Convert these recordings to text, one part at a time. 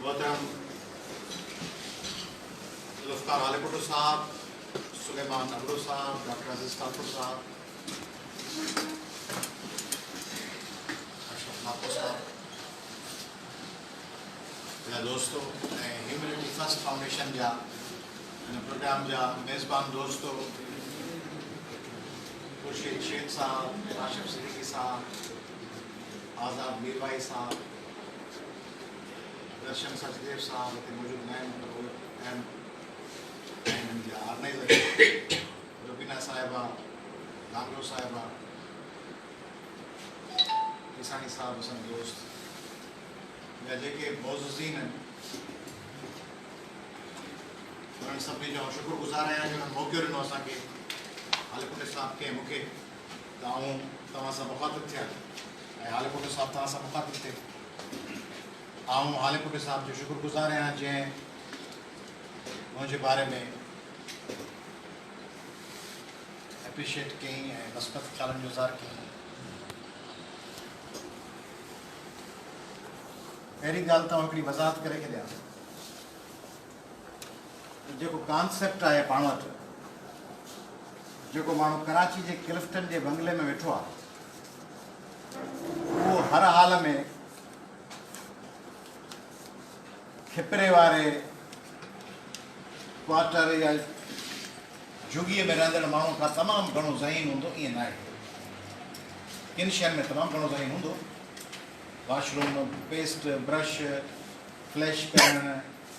محترم ذوالفقار هاليپوٽو صاحب، سليمان ابڙو صاحب، ڊاڪٽر عزيز ٽالپر صاحب، اشرف لاکو صاحب، منهنجا دوستو ۽ هيومنٽي فرسٽ فائونڊيشن جا هن پروگرام جا ميزبان دوستو خورشيد شيخ صاحب، ڪاشف صديقي صاحب، آزاد ميروائي صاحب، درشن سچديو صاحب هتي موجود ناهن پر اهي اهم آهن جا آرگنائيزر، روبينا صاحبه، لانگرو صاحبه، عيساڻي صاحب اسان جا دوست ٻيا جيڪي معززين آهن انهن سڀني جو آئون شڪر گذار آهيان جو انهن موقعو ڏنو اسان کي هاليپوٽي صاحب کي ۽ مون کي ته آئون توهان سان مخاطب ٿيان ۽ هاليپوٽي صاحب توهان سان مخاطب ٿئي. آئون هاليپوٽي صاحب جو شڪر گذار آهيان جنهن منهنجي باري ۾ اپريشيٽ ڪيائين ۽ مثبت خيالن جو اظهار ڪيائين. پهرين ڳالهه ته آئون هڪڙي وضاحت ڪري ڇڏيان ته جيڪو ڪانسيپٽ آهي پاڻ وٽ، جيڪو ماڻهو ڪراچي جي ڪلفٽن جي بنگلي ۾ ويٺو آهي اهو هر حال ۾ کپري واري ڪوارٽر يا جهڳيء ۾ رهندڙ ماڻهو کان تمام گهڻو ذهين هوندو ائين ناهي. ڪن شين ۾ تمام گهڻو ذهين هوندو. Wash room, paste, brush, flash ڪرڻ،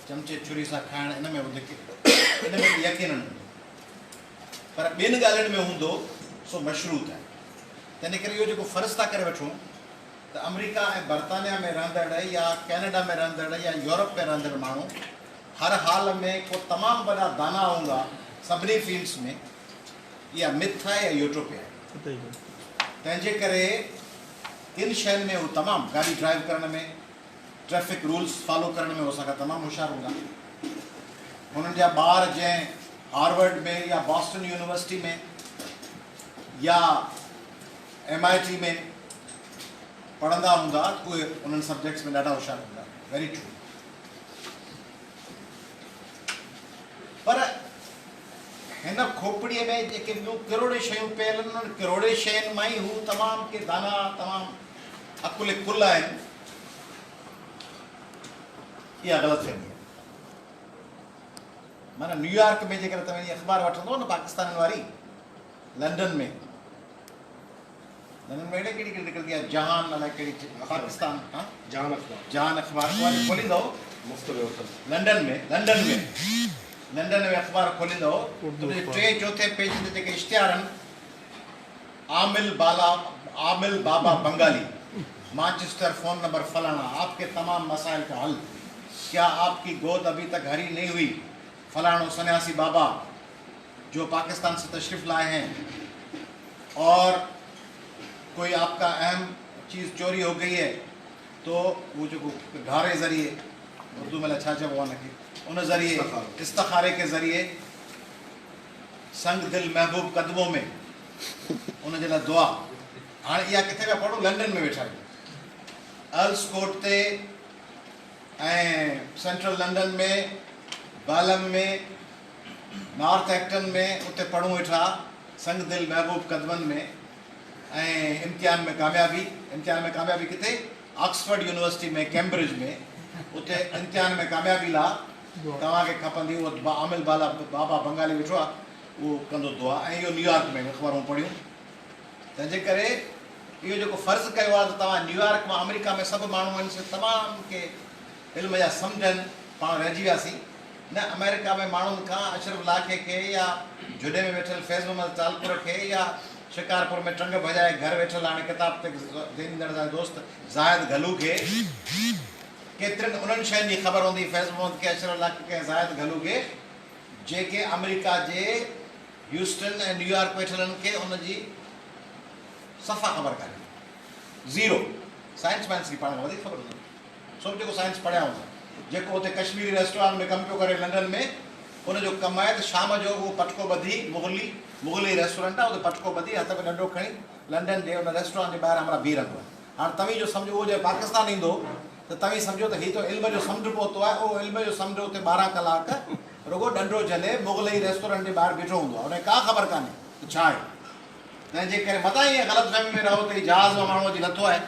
چمچي ڇري سان کائڻ ان ۾ وڌيڪ ان ۾ به يقينن هوندو. پر ٻين ڳالهين ۾ هوندو سو مشروط آهي. تنهن ڪري اهو جيڪو فرض ٿا ڪري وٺون ته آمريڪا ۽ برطانيا ۾ رهندڙ يا ڪئناڊا ۾ رهندڙ يا يورپ ۾ رهندڙ ماڻهو هر حال ۾ ڪو تمام وڏا دانا هوندا سڀني فيلڊس ۾ اها مٿ آهي يا يوٽوپيا آهي. تنهن جي ڪري ڪن شين ۾ هو تمام گاڏي ڊرائيو ڪرڻ ۾ ٽريفڪ رولز فالو ڪرڻ ۾ هو اسان کان تمام هوشيار هوندا. هنن جا ٻار جنهن هارورڊ ۾ يا باسٽن يونيورسٽي ۾ يا ايم I ٽي ۾ پڙهندا هوندا اهي انهن سبجيڪٽس ۾ ڏاڍا هوشيار هوندا. ويري ٽرو. پر هن کوپڙيء ۾ جيڪي ٻيون ڪروڙين شيون پيل آهن انهن ڪروڙين شين مان ئي هو تمام ڪي دانا تمام عقل ڪل آهن. اها غلط فهمي آهي. معنيٰ نيويارڪ ۾ جيڪڏهن توهين اخبار وٺندو نه پاڪستانين واري لنڊن ۾ لنڊن ۾ اهڙي ڪهڙي ڪهڙي نڪرندي آهي جهان الائي ڪهڙي پاڪستان ها جهان اخبار جهان اخبار اها جي کوليندو مفت ۾ وٺن لنڊن ۾ لنڊن ۾ لنڊن ۾ اخبار کوليندو ته ان جي ٽئين چوٿين پيج تي جيڪي اشتهار آهن عامل بالا عامل بابا بنگالي مانچسٽر فون نمبر فلاڻا آپ ڪي تمام مسائل ڪا حل ڪيا آپ ڪي گود ابي تڪ هري نهي هئي فلاڻو سنياسي بابا جو پاڪستان سي تشريف لائي هين اور ڪوئي آپ ڪا اهم چيز چوري هو گئي هي تو هو جيڪو ڍاري ذريعي اردو ۾ الائي ڇا چئبو آهي ان کي ان ذريعي استخاري ڪي ذريعي سنگ دل محبوب قدمو ۾ ان جي لاء دعا. هاڻي اها ڪٿي پيا پڙهون لنڊن ۾ ويٺا آهيون ارلس ڪورٽ تي ۽ central London ۾ Balam ۾ north Acton ۾ اتي پڙهون ويٺا سنگ دل محبوب قدمن ۾ ۽ امتحان ۾ ڪاميابي امتحان ۾ ڪاميابي ڪٿي آڪسفرڊ يونيورسٽي ۾ ڪيمبرج ۾ اتي امتحان ۾ ڪاميابي لا توهان کي کپندي اهو عامل بالا بابا بنگالي ويٺو آهي اهو ڪندو دعا ۽ اهو نيويارڪ ۾ اخبارون پڙهيون تنهن جي ڪري اهو جيڪو فرض ڪيو آهي ته توهان نيويارڪ مان آمريڪا ۾ سڀ ماڻهو آهن سي تمام ڪي علم جا سمجهن پاڻ رهجي وياسين نه آمريڪا ۾ ماڻهن کان اشرف لاکي کي يا جهڏي ۾ ويٺل فيض محمد ٽالپر کي يا شڪارپور ۾ ٽنگ ڀڄائي گهر ويٺل هاڻي ڪتاب تي ڏيندڙ اسان جي دوست زاهد گهلو کي ڪيترين انهن شين جي خبر هوندي فيض محمد کي، اشرف لاکي کي ۽ زاهد گهلو کي جيڪي آمريڪا جي هيوسٽن ۽ نيويارڪ ويٺلن کي ان جي صفا خبر ڪانهي. زيرو. سائنس وائنس جي پاڻ کان وڌيڪ خبر هوندن. سو به جيڪو سائنس پڙهيا هوندا. جيڪو اتي ڪشميري ريسٽورانٽ ۾ ڪم پيو ڪري لنڊن ۾ ان جو ڪم آهي ته شام جو اهو پٽڪو ٻڌي مغلي مغلي ريسٽورنٽ آهي اتي پٽڪو ٻڌي هٿ ۾ ڏنڊو کڻي لنڊن جي ان ريسٽورانٽ جي ٻاهران همراهه بيهي رهندو آهي. هاڻ توهين جو سمجهو اهو جڏهن پاڪستان ايندو ته توهين سمجهو ته هي ته علم جو سمنڊ پهتو آهي، اهو علم جو سمنڊ اتي 12 ڪلاڪ رڳو ڏنڊو جهلي مغلئي ريسٽورنٽ جي ٻاهر بيٺو هوندو آهي، ان کي ڪا خبر ڪانهي ته ڇا آهي. تنهن جي ڪري متان ائين غلط فهمي ۾ رهو ته هي جهاز مان ماڻهو اچي لٿو آهي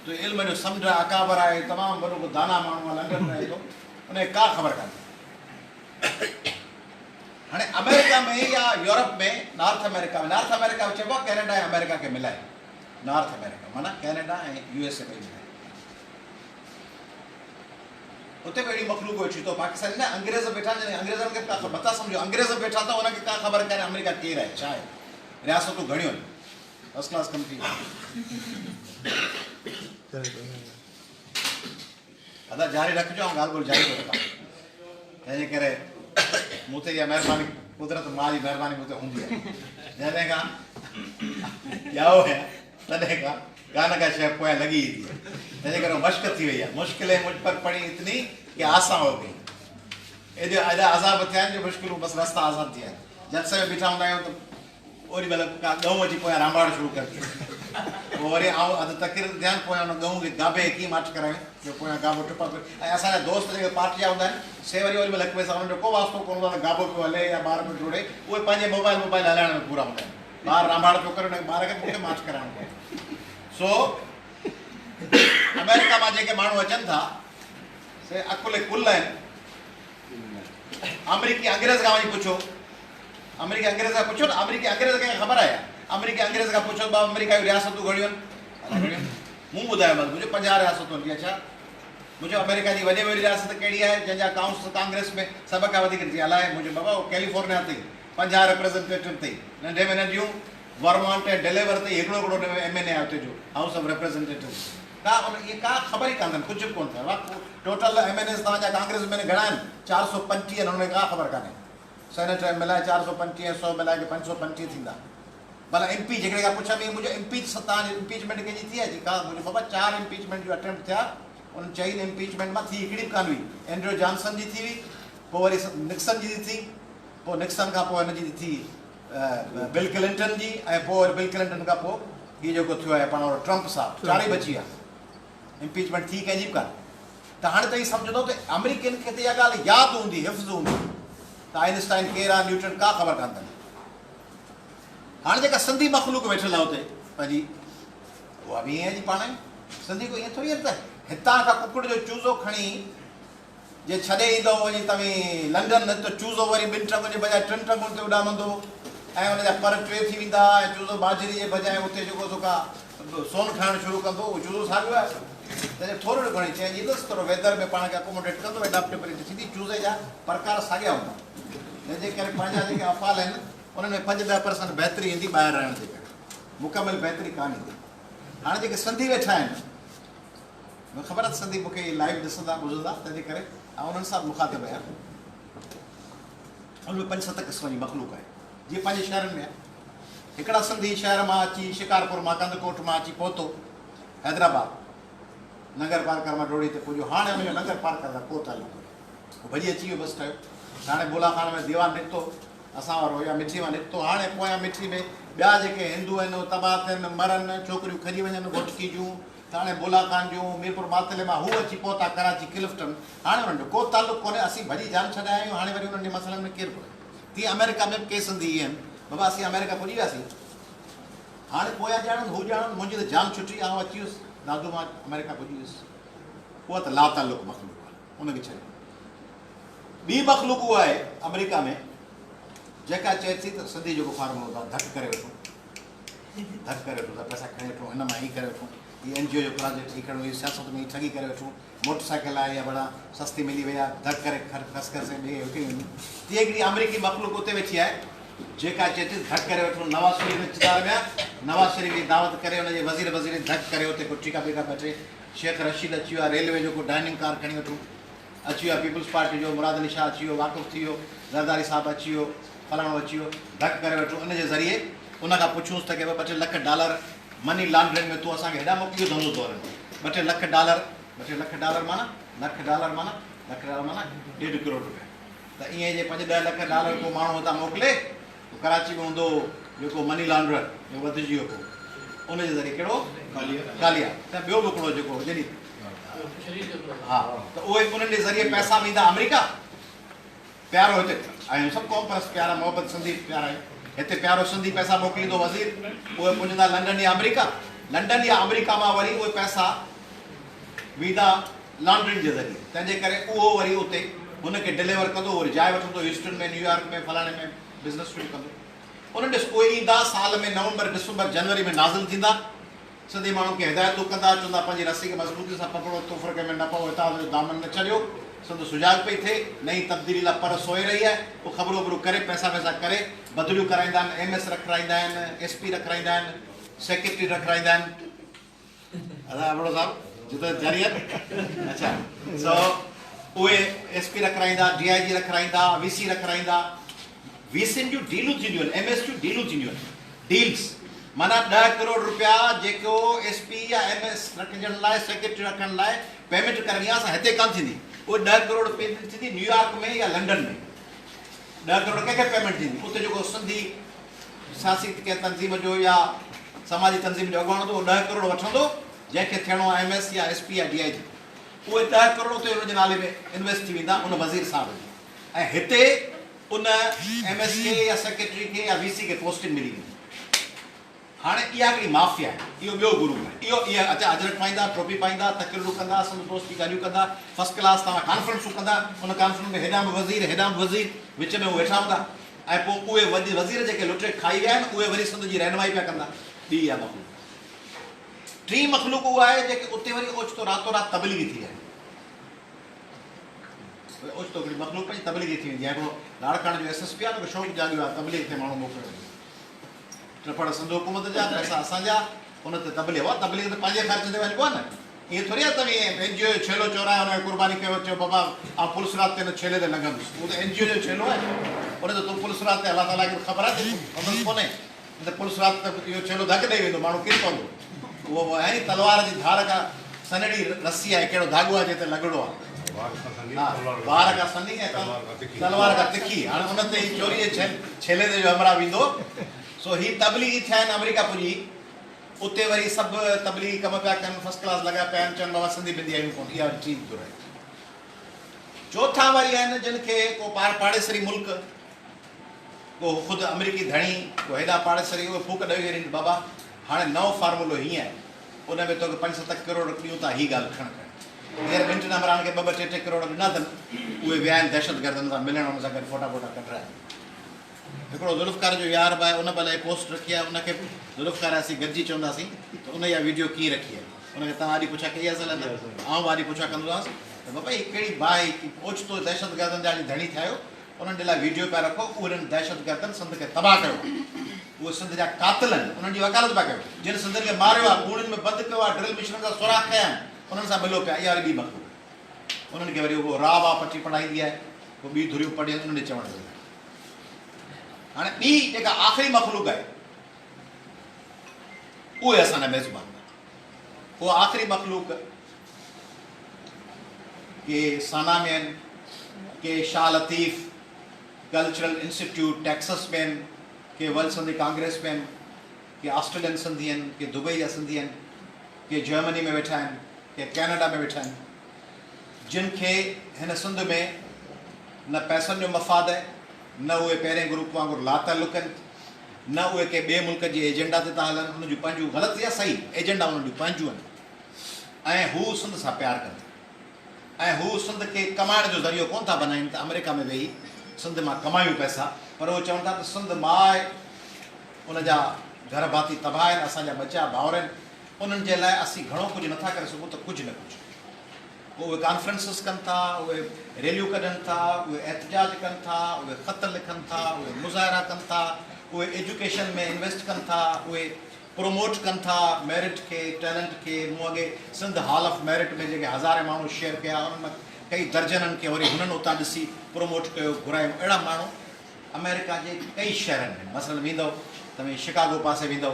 ته علم جو سمنڊ اڪابر آهي، تمام وڏو ڪو دانا ماڻهو آهي، لنڊن رهي ٿو، ان کي ڪا خبر ڪانهي. هاڻي آمريڪا ۾ يا يورپ ۾ نارٿ آمريڪا ۾، نارٿ آمريڪا چئبو آهي ڪينيڊا ۽ آمريڪا کي ملائي، نارٿ آمريڪا معنيٰ ڪينيڊا ۽ يو ايس اي ٻئي ملائي. اتي به اهڙي مخلوق ويٺي اٿو پاڪستاني نه انگريز ويٺا آهن انگريزن کي به ڪا خبر متان سمجهو انگريز به ويٺا اٿو انهن کي ڪا خبر ڪانهي آمريڪا ڪير آهي ڇا آهي رياستون گهڻيون آهن فرسٽ ڪلاس ڪنٽري ادا جاري رکجو آئون ڳالهه ٻولهه جاري ٿو رکان تنهن جي ڪري مون تي اها مهرباني قدرت ماء جي مهرباني مون تي هوندي آهي جڏهن کان ڄائو آهيان تڏهن کان ڪا نه ڪا شيء پويان لڳي ايندي آهي تنهن جي ڪري مشق ٿي وئي آهي مشڪلين مجھ پر پڙي اتني ڪي آسان هو گئي ايڏا ايڏا عذاب ٿيا آهن جو مشڪلون بس رستا آسان ٿي ويا آهن جلسي ۾ بيٺا هوندا آهيون ته اوڏي مهل ڪا ڳئون اچي پويان رانڀاڙ شروع ڪندي آهي پوء وري آئون اڌ تقرير تي ڌيان پويان ان ڳئون کي گابي کي ڪيئن ماٺ ڪرايون جو پويان گابو ٽپا پيو ۽ اسان جا دوست جيڪي پارٽي جا هوندا آهن سي وري اوڏي مهل هڪ ٻئي سان انهن جو ڪو واسطو ڪونه هوندو آهي ته گابو پيو هلي يا ٻار پيو ڊوڙي اهي پنهنجي موبائل موبائل هلائڻ ۾ پورا هوندا آهن ٻار رانڀاڙ پيو ڪري ان ٻار کي مون کي ماٺ ڪرائڻو پوي سو آمريڪا مان جيڪي ماڻهو اچن ٿا سي عقل ڪل آهن آمريڪي انگريز کان وڃي پڇو آمريڪي انگريز کان پڇو نه آمريڪي انگريز کي خبر آهي آمريڪي انگريز کان پڇو بابا آمريڪا جون رياستون گهڻيون آهن گهڻيون مون ٻڌايو مانس منهنجو 50 رياستون آهن اڇا منهنجو آمريڪا جي وڏي ۾ وڏي رياست ڪهڙي آهي جنهن جا ڪائونس ڪانگريس ۾ سڀ کان وڌيڪ ٿي الائي منهنجو بابا اهو ڪيليفورنيا اٿئي 50 ريپريزنٽيٽو اٿئي ننڍي ۾ ننڍيون ورمانٽ ۽ ڊيليور اٿئي هڪڙو هڪڙو ايم اين اي آهي اتي جو هائوس آف ريپريزنٽيٽو ڪا ان ائين ڪا خبر ئي ڪانه اٿن ڪجهه به ڪونه اٿن ٽوٽل ايم اين ايز توهان جا ڪانگريس مين گهڻا آهن 425 آهن انهن کي ڪا خبر ڪانهي سينيٽر ۽ ملائي 425 ۽ 100 ملائي ڪي 525 ٿيندا. ڀلا امپيچ هڪڙي کان پڇيم اي منهنجو امپيچ توهان جي امپيچمينٽ ڪنهن جي ٿي آهي جي ڪا منهنجو بابا چار امپيچمينٽ جون اٽيمپٽ ٿيا انهن چئن امپيچمينٽ مان ٿي هڪڙي به ڪانه هئي اينڊريو جانسن جي ٿي هئي پوء وري نڪسن جي ٿي پوء نڪسن کان پوء هن جي ٿي بل ڪلنٽن جي ۽ پوء وري بل ڪلنٽن کان پوء هي جيڪو ٿيو آهي پاڻ وارو ٽرمپ صاحب چارئي بچي ويا امپيچمينٽ ٿي ڪنهن جي به ڪانه ته هاڻي توهين سمجهندو ته آمريڪين کي ته اها ڳالهه ياد هوندي، حفظ هوندي ته آئنسٽائن ڪير آهي، نيوٽن ڪا خبر ڪانه اٿن. هاڻي جيڪا سنڌي مخلوق ويٺل آهي اتي پنهنجي اها به ائين جي پاڻ سنڌي ڪو ائين ٿوري آهي ته هتان کان ڪڪڙ جو چوزو کڻي جي ڇڏي ايندؤ وڃي توهين لنڊن ته چوزو وري ٻن ٽنگن جي بجاء ٽن ٽنگن تي اڏامندو ۽ ان جا پر ٽي ٿي ويندا ۽ چوزو ٻاجهري جي بجاء اتي جيڪو سو ڪا سون کائڻ شروع ڪندو اهو چوزو ساڳيو آهي تنهنجو ٿورڙو گهڻي چينج ايندس ٿورو ويدر ۾ پاڻ کي اڪوموڊيٽ ڪندو ايڊاپٽيبلٽي ٿيندي چوزي جا پرڪار ساڳيا هوندا تنهن جي ڪري پنهنجا جيڪي افعال آهن انهن ۾ 5 10% بهتري ايندي ٻاهر رهڻ جي ڪري مڪمل بهتري ڪانه ايندي هاڻي جيڪي سنڌي ويٺا آهن مون کي خبر آهي ته سنڌي مون کي لائيو ڏسندا ٻڌندا تنهن جي ڪري آئون انهن سان به مخاطب آهيان ان ۾ پنج ست قسم جي مخلوق آهي جيئن پنهنجي شهرن ۾ آهي هڪڙا سنڌي شهر مان اچي شڪارپور مان ڪنڌڪوٽ مان اچي پهتو حيدرآباد ننگر پارڪر مان ڊوڙي اتي پڄيو هاڻي ان جو ننگر پارڪر سان ڪو تعلق ڪونهي هو ڀڄي اچي ويو بس ٺهيو هاڻي بولا خان ۾ ديوان نڪتو اسان وارو يا مٺي مان نڪتو هاڻي پويان مٺي ۾ ٻيا جيڪي هندو آهن اهي تباهه ٿين مرن ڇوڪريون کڄي وڃن گهوٽڪي جون ٿاڻي بولا خان جون ميرپور ماٿيلي مان هو اچي پهتا ڪراچي ڪلفٽن هاڻي انهن جو ڪو تعلق ڪونهي اسين ڀڄي جان ڇڏايا آهيون هاڻي وري انهن جي مسئلن ۾ ڪير پوي تيئن آمريڪا ۾ به ڪي سنڌي اهي آهن بابا اسين آمريڪا پڄي وياسين هاڻي پويان ڄاڻن هو ڄاڻن منهنجي ته جان ڇٽي آئون اچي ويس دادو مان آمريڪا پڄي ويس اها ته لا تعلق مخلوق آهي ان کي ڇڏيو ٻي مخلوق اها آهي آمريڪا ۾ جيڪا چئي ٿي ته سنڌي جيڪو فارمولو ٿا ڌڪ ڪري وٺون ڌڪ ڪري وٺون ٿا پئسا کڻي وٺون هن مان هي ڪري وٺون هي اين جي او جو پراجيڪٽ هي کڻون هي سياست ۾ هي ٺڳي ڪري وٺون موٽر سائيڪل آهي يا بڙا سستي ملي وئي آهي ڌڪ ڪري کس کس ۽ ٻئي وڪڻي وڃون تيئن هڪڙي آمريڪي مخلوق اتي ويٺي آهي جيڪا چئي ٿي ڌڪ ڪري وٺون نواز شريف اقتدار ۾ آهي نواز شريف جي دعوت ڪري ان جي وزير وزير ڌڪ ڪري اتي ڪو ٺيڪا ٻيڪا ٻه ٽي شيخ رشيد اچي ويو آهي ريلوي جو ڪو ڊائننگ ڪار کڻي وٺون اچي ويو آهي پيپلز پارٽي جو مراد علي شاهه اچي ويو واقف ٿي ويو زرداري صاحب اچي ويو فلاڻو اچي ويو ڌڪ ڪري وٺون ان جي ذريعي ان کان پڇونس ته ڪي ٻه ٽي لک ڊالر مني لانڊرنگ ۾ تون اسان کي هيڏانهن موڪليو ڌنڌو ٿو هلين ٻه ٽي لک ڊالر ٻه ٽي لک ڊالر معنيٰ لک ڊالر معنيٰ لک ڊالر معنيٰ ڏيڍ ڪروڙ روپيا ته ائين جي پنج ڏهه لک ڊالر ڪو ماڻهو هتان موڪلي ته ڪراچي ۾ هوندو جيڪو مني لانڊرر جو وڌجي ويو پوء ان جي ذريعي ڪهڙو ڪاليا ته ٻيو به هڪڙو جيڪو جڏهن ها ته اهي انهن جي ذريعي پئسا ويندا آمريڪا. پيارو هتي آهيون سڀ قوم پرست پيارا محبت سنڌي پيارا آهيون هتي پيارو سنڌي پئسا موڪليندو وزير اهي پڄندا لنڊن يا آمريڪا لنڊن يا آمريڪا مان وري اهي پئسا ويندا لانڊرنگ جي ذريعي تنهن جي ڪري اهو وري اتي هن کي ڊليور ڪندو وري جاء وٺندو هيوسٽن ۾ نيويارڪ ۾ فلاڻي ۾ بزنس شروع ڪندو انهن ڏس اهي ايندا سال ۾ نومبر ڊسمبر جنوري ۾ نازل ٿيندا سنڌي ماڻهن کي هدايتون ڪندا، چوندا پنهنجي رسي کي مضبوطي سان پڪڙو، تفرقي ۾ نه پئو، اتحاد جو دامن نه ڇڏيو، سنڌ سجاڳ پئي ٿئي، نئين تبديلي لاء پر سوئي رهي آهي، پوء خبرون ابرون ڪري، پئسا وئسا ڪري، بدليون ڪرائيندا آهن، ايم ايس رکرائيندا آهن، ايس پي رکرائيندا آهن، سيڪريٽري رکرائيندا آهن. ادا ابڙو صاحب جدوجهد جاري آهي نه؟ اڇا سو اهي ايس پي رکرائيندا، ڊي I جي رکرائيندا، وي سي رکرائيندا، وي سين جون ڊيلون ٿينديون آهن، ايم ايس جون ڊيلون ٿينديون آهن، ڊيلز معنيٰ ڏهه ڪروڙ رپيا جيڪو ايس پي يا ايم ايس رکجڻ لاء سيڪريٽري رکڻ لاء پيمينٽ ڪرڻي آهي سا هتي ڪانه ٿيندي اهي ڏهه ڪروڙ پيمينٽ ٿيندي نيويارڪ ۾ يا لنڊن ۾ ڏهه ڪروڙ ڪنهن کي پيمينٽ ٿيندي اتي جيڪو سنڌي سياسي ڪنهن تنظيم جو يا سماجي تنظيم جو اڳواڻ هوندو اهو ڏهه ڪروڙ وٺندو جنهن کي ٿيڻو آهي ايم ايس يا ايس پي يا ڊي I جي اهي ڏهه ڪروڙ اتي ان جي نالي ۾ انويسٽ ٿي ويندا ان وزير صاحب جي ۽ هتي ان ايم ايس کي يا سيڪريٽري کي يا وي سي کي پوسٽنگ ملي ويندي. هاڻي اها هڪڙي مافيا آهي. اهو ٻيو گروپ آهي. اهو اها اچا اجرڪ پائيندا، ٽوپي پائيندا، تقريرون ڪندا، سنڌ دوست جي ڳالهيون ڪندا، فرسٽ ڪلاس توهان ڪانفرنسون ڪندا، ان ڪانفرنس ۾ هيڏانهن به وزير هيڏانهن به وزير وچ ۾ هو ويٺا هوندا ۽ پوء اهي وزير جيڪي لٽي کائي ويا آهن اهي وري سنڌ جي رهنمائي پيا ڪندا. ٻي اها مخلوق. ٽين مخلوق اها آهي جيڪي اتي وري اوچتو راتو رات تبليغي ٿي ويا آهن. اوچتو هڪڙي مخلوق پنهنجي تبليغي ٿي ويندي آهي. هڪڙو لاڙڪاڻي جو ايس ايس پي آهي، ان کي شوق جاڳيو آهي تبليغ تي ماڻهو موڪلڻ جو. ٽپڙ سنڌ حڪومت جا، پئسا اسان جا، ان تي تبليغ. واهه تبليغ ته پنهنجي خرچ تي وڃبو آهي نه. ائين ٿوري آهي توهين اين جي او جو ڇيلو چورائي ان کي قرباني ڪيو چيو بابا آئون پل صراط تي ان ڇيلي تي لنگهندس. اهو ته اين جي او جو ڇيلو آهي. ان تي تون پل صراط تي الله تعاليٰ کي به خبر آهي ته هوندس ڪونهي. نه ته پل صراط تي اهو ڇيلو ڌڪ ڏئي ويندو، ماڻهو ڪري پوندو. اهو آهي ني تلوار جي ڌار کان سنهڙي رسي آهي، ڪهڙو ڌاڳو آهي جنهن تي لڳڙو آهي. وار کان سنهي ۽ تلوار کان تکي. هاڻي ان تي هي چوري جي ڇيلي تي جو همراهه ويندو، سو هي تبليغي ٿيا آهن آمريڪا پڄي، اتي وري سڀ تبليغي ڪم پيا ڪن، فرسٽ ڪلاس لڳا پيا آهن، چون بابا سنڌي بندي آهيون ڪونه، اها وري ٽين ڌر آهي. چوٿان وري آهن جن کي ڪو پاڙيسري ملڪ، ڪو خود آمريڪي ڌڻي، ڪو هيڏانهن پاڙيسري، اهي ڦوڪ ڏئي ويرين بابا هاڻي نئون فارمولو هيئن آهي، ان ۾ توکي پنج ست ڪروڙ ڏيون ٿا هي ڳالهه کڻ کڻ. هينئر ٻن ٽن همراهن کي ٻه ٻه ٽي ٽي ڪروڙ ڏنا اٿن، اهي ويا آهن دهشتگردن سان ملڻ ان سان گڏ فوٽا ٻوٽا ڪڍرايا. هڪڙو ذوالفقار جو يار به آهي ان به الائي پوسٽ رکي آهي ان کي به ذوالفقار ۽ اسين گڏجي چونداسين ته ان اها ويڊيو ڪيئن رکي آهي. ان کي توهان آڏي پڇا ڪئي آهي اصل نه؟ آئون به آڏي پڇا ڪندوسانس ته بابا هي ڪهڙي باهه اوچتو دهشتگردن جا اڄ ڌڻي ٿيا آهيو انهن جي لاء ويڊيو پيا رکو، اهڙن دهشتگردن سنڌ کي تباهه ڪيو آهي، اهي سنڌ جا قاتل آهن، انهن جي وڪالت پيا ڪيو، جن سنڌين کي ماريو آهي، ٻوڙين ۾ بند ڪيو آهي، ڊرل مشينن سان سوراخ ڪيا آهن، انهن سان ملو پيا، اها وري ٻي مخلوق آهي، انهن کي وري اهو را وا پٽي پڙهائيندي آهي، پوء ٻي ڌريون پڙهين انهن جي چوڻ تي ويندا آهن. هاڻي ٻي جيڪا آخري مخلوق آهي، اهي اسان جا ميزبان آهن، اها آخري مخلوق ڪي سانا ۾ آهن، ڪي Shah Latif cultural institute Texas ۾ آهن، ڪي ورلڊ سنڌي ڪانگريس ۾ آهن، ڪي آسٽريلين سنڌي آهن، ڪي دبئي جا سنڌي آهن، ڪي جرمني ۾ ويٺا آهن، ڪي ڪينيڊا ۾ ويٺا آهن، جن کي هن سنڌ ۾ نه پئسن جو مفاد آهي، نه اهي پهرين گروپ وانگر لاتعلق آهن، نه اهي ڪنهن ٻئي ملڪ جي ايجنڊا تي ٿا هلن، انهن جون پنهنجون غلط يا صحيح ايجنڊا انهن جون پنهنجون آهن. ۽ هو سنڌ سان پيار ڪن ٿا ۽ هو سنڌ کي ڪمائڻ جو ذريعو ڪونه ٿا بنائين ته آمريڪا ۾ ويهي سنڌ مان ڪمايون پئسا پر هو چون ٿا ته سنڌ ماء ان جا گهر ڀاتي تباهه آهن اسان جا ٻچا ڀائر آهن انهن جي لاء اسين گهڻو ڪجهه نٿا ڪري سگهون ته ڪجهه نه ڪجهه پوء اهي ڪانفرنسز ڪن ٿا اهي ريليون ڪڍن ٿا اهي احتجاج ڪن ٿا اهي خط لکن ٿا اهي مظاهرا ڪن ٿا اهي ايجوڪيشن ۾ انويسٽ ڪن ٿا اهي پروموٽ ڪن ٿا ميرٽ کي ٽيلنٽ کي مون اڳي سنڌ هال آف ميرٽ ۾ جيڪي هزارين ماڻهو شيئر ڪيا انهن مان ڪئي درجنن کي وري هنن اتان ڏسي پروموٽ ڪيو گهرايو اهڙا ماڻهو آمريڪا جي ڪئي شهرن ۾ مثلا ويندؤ توهين شڪاگو پاسي ويندؤ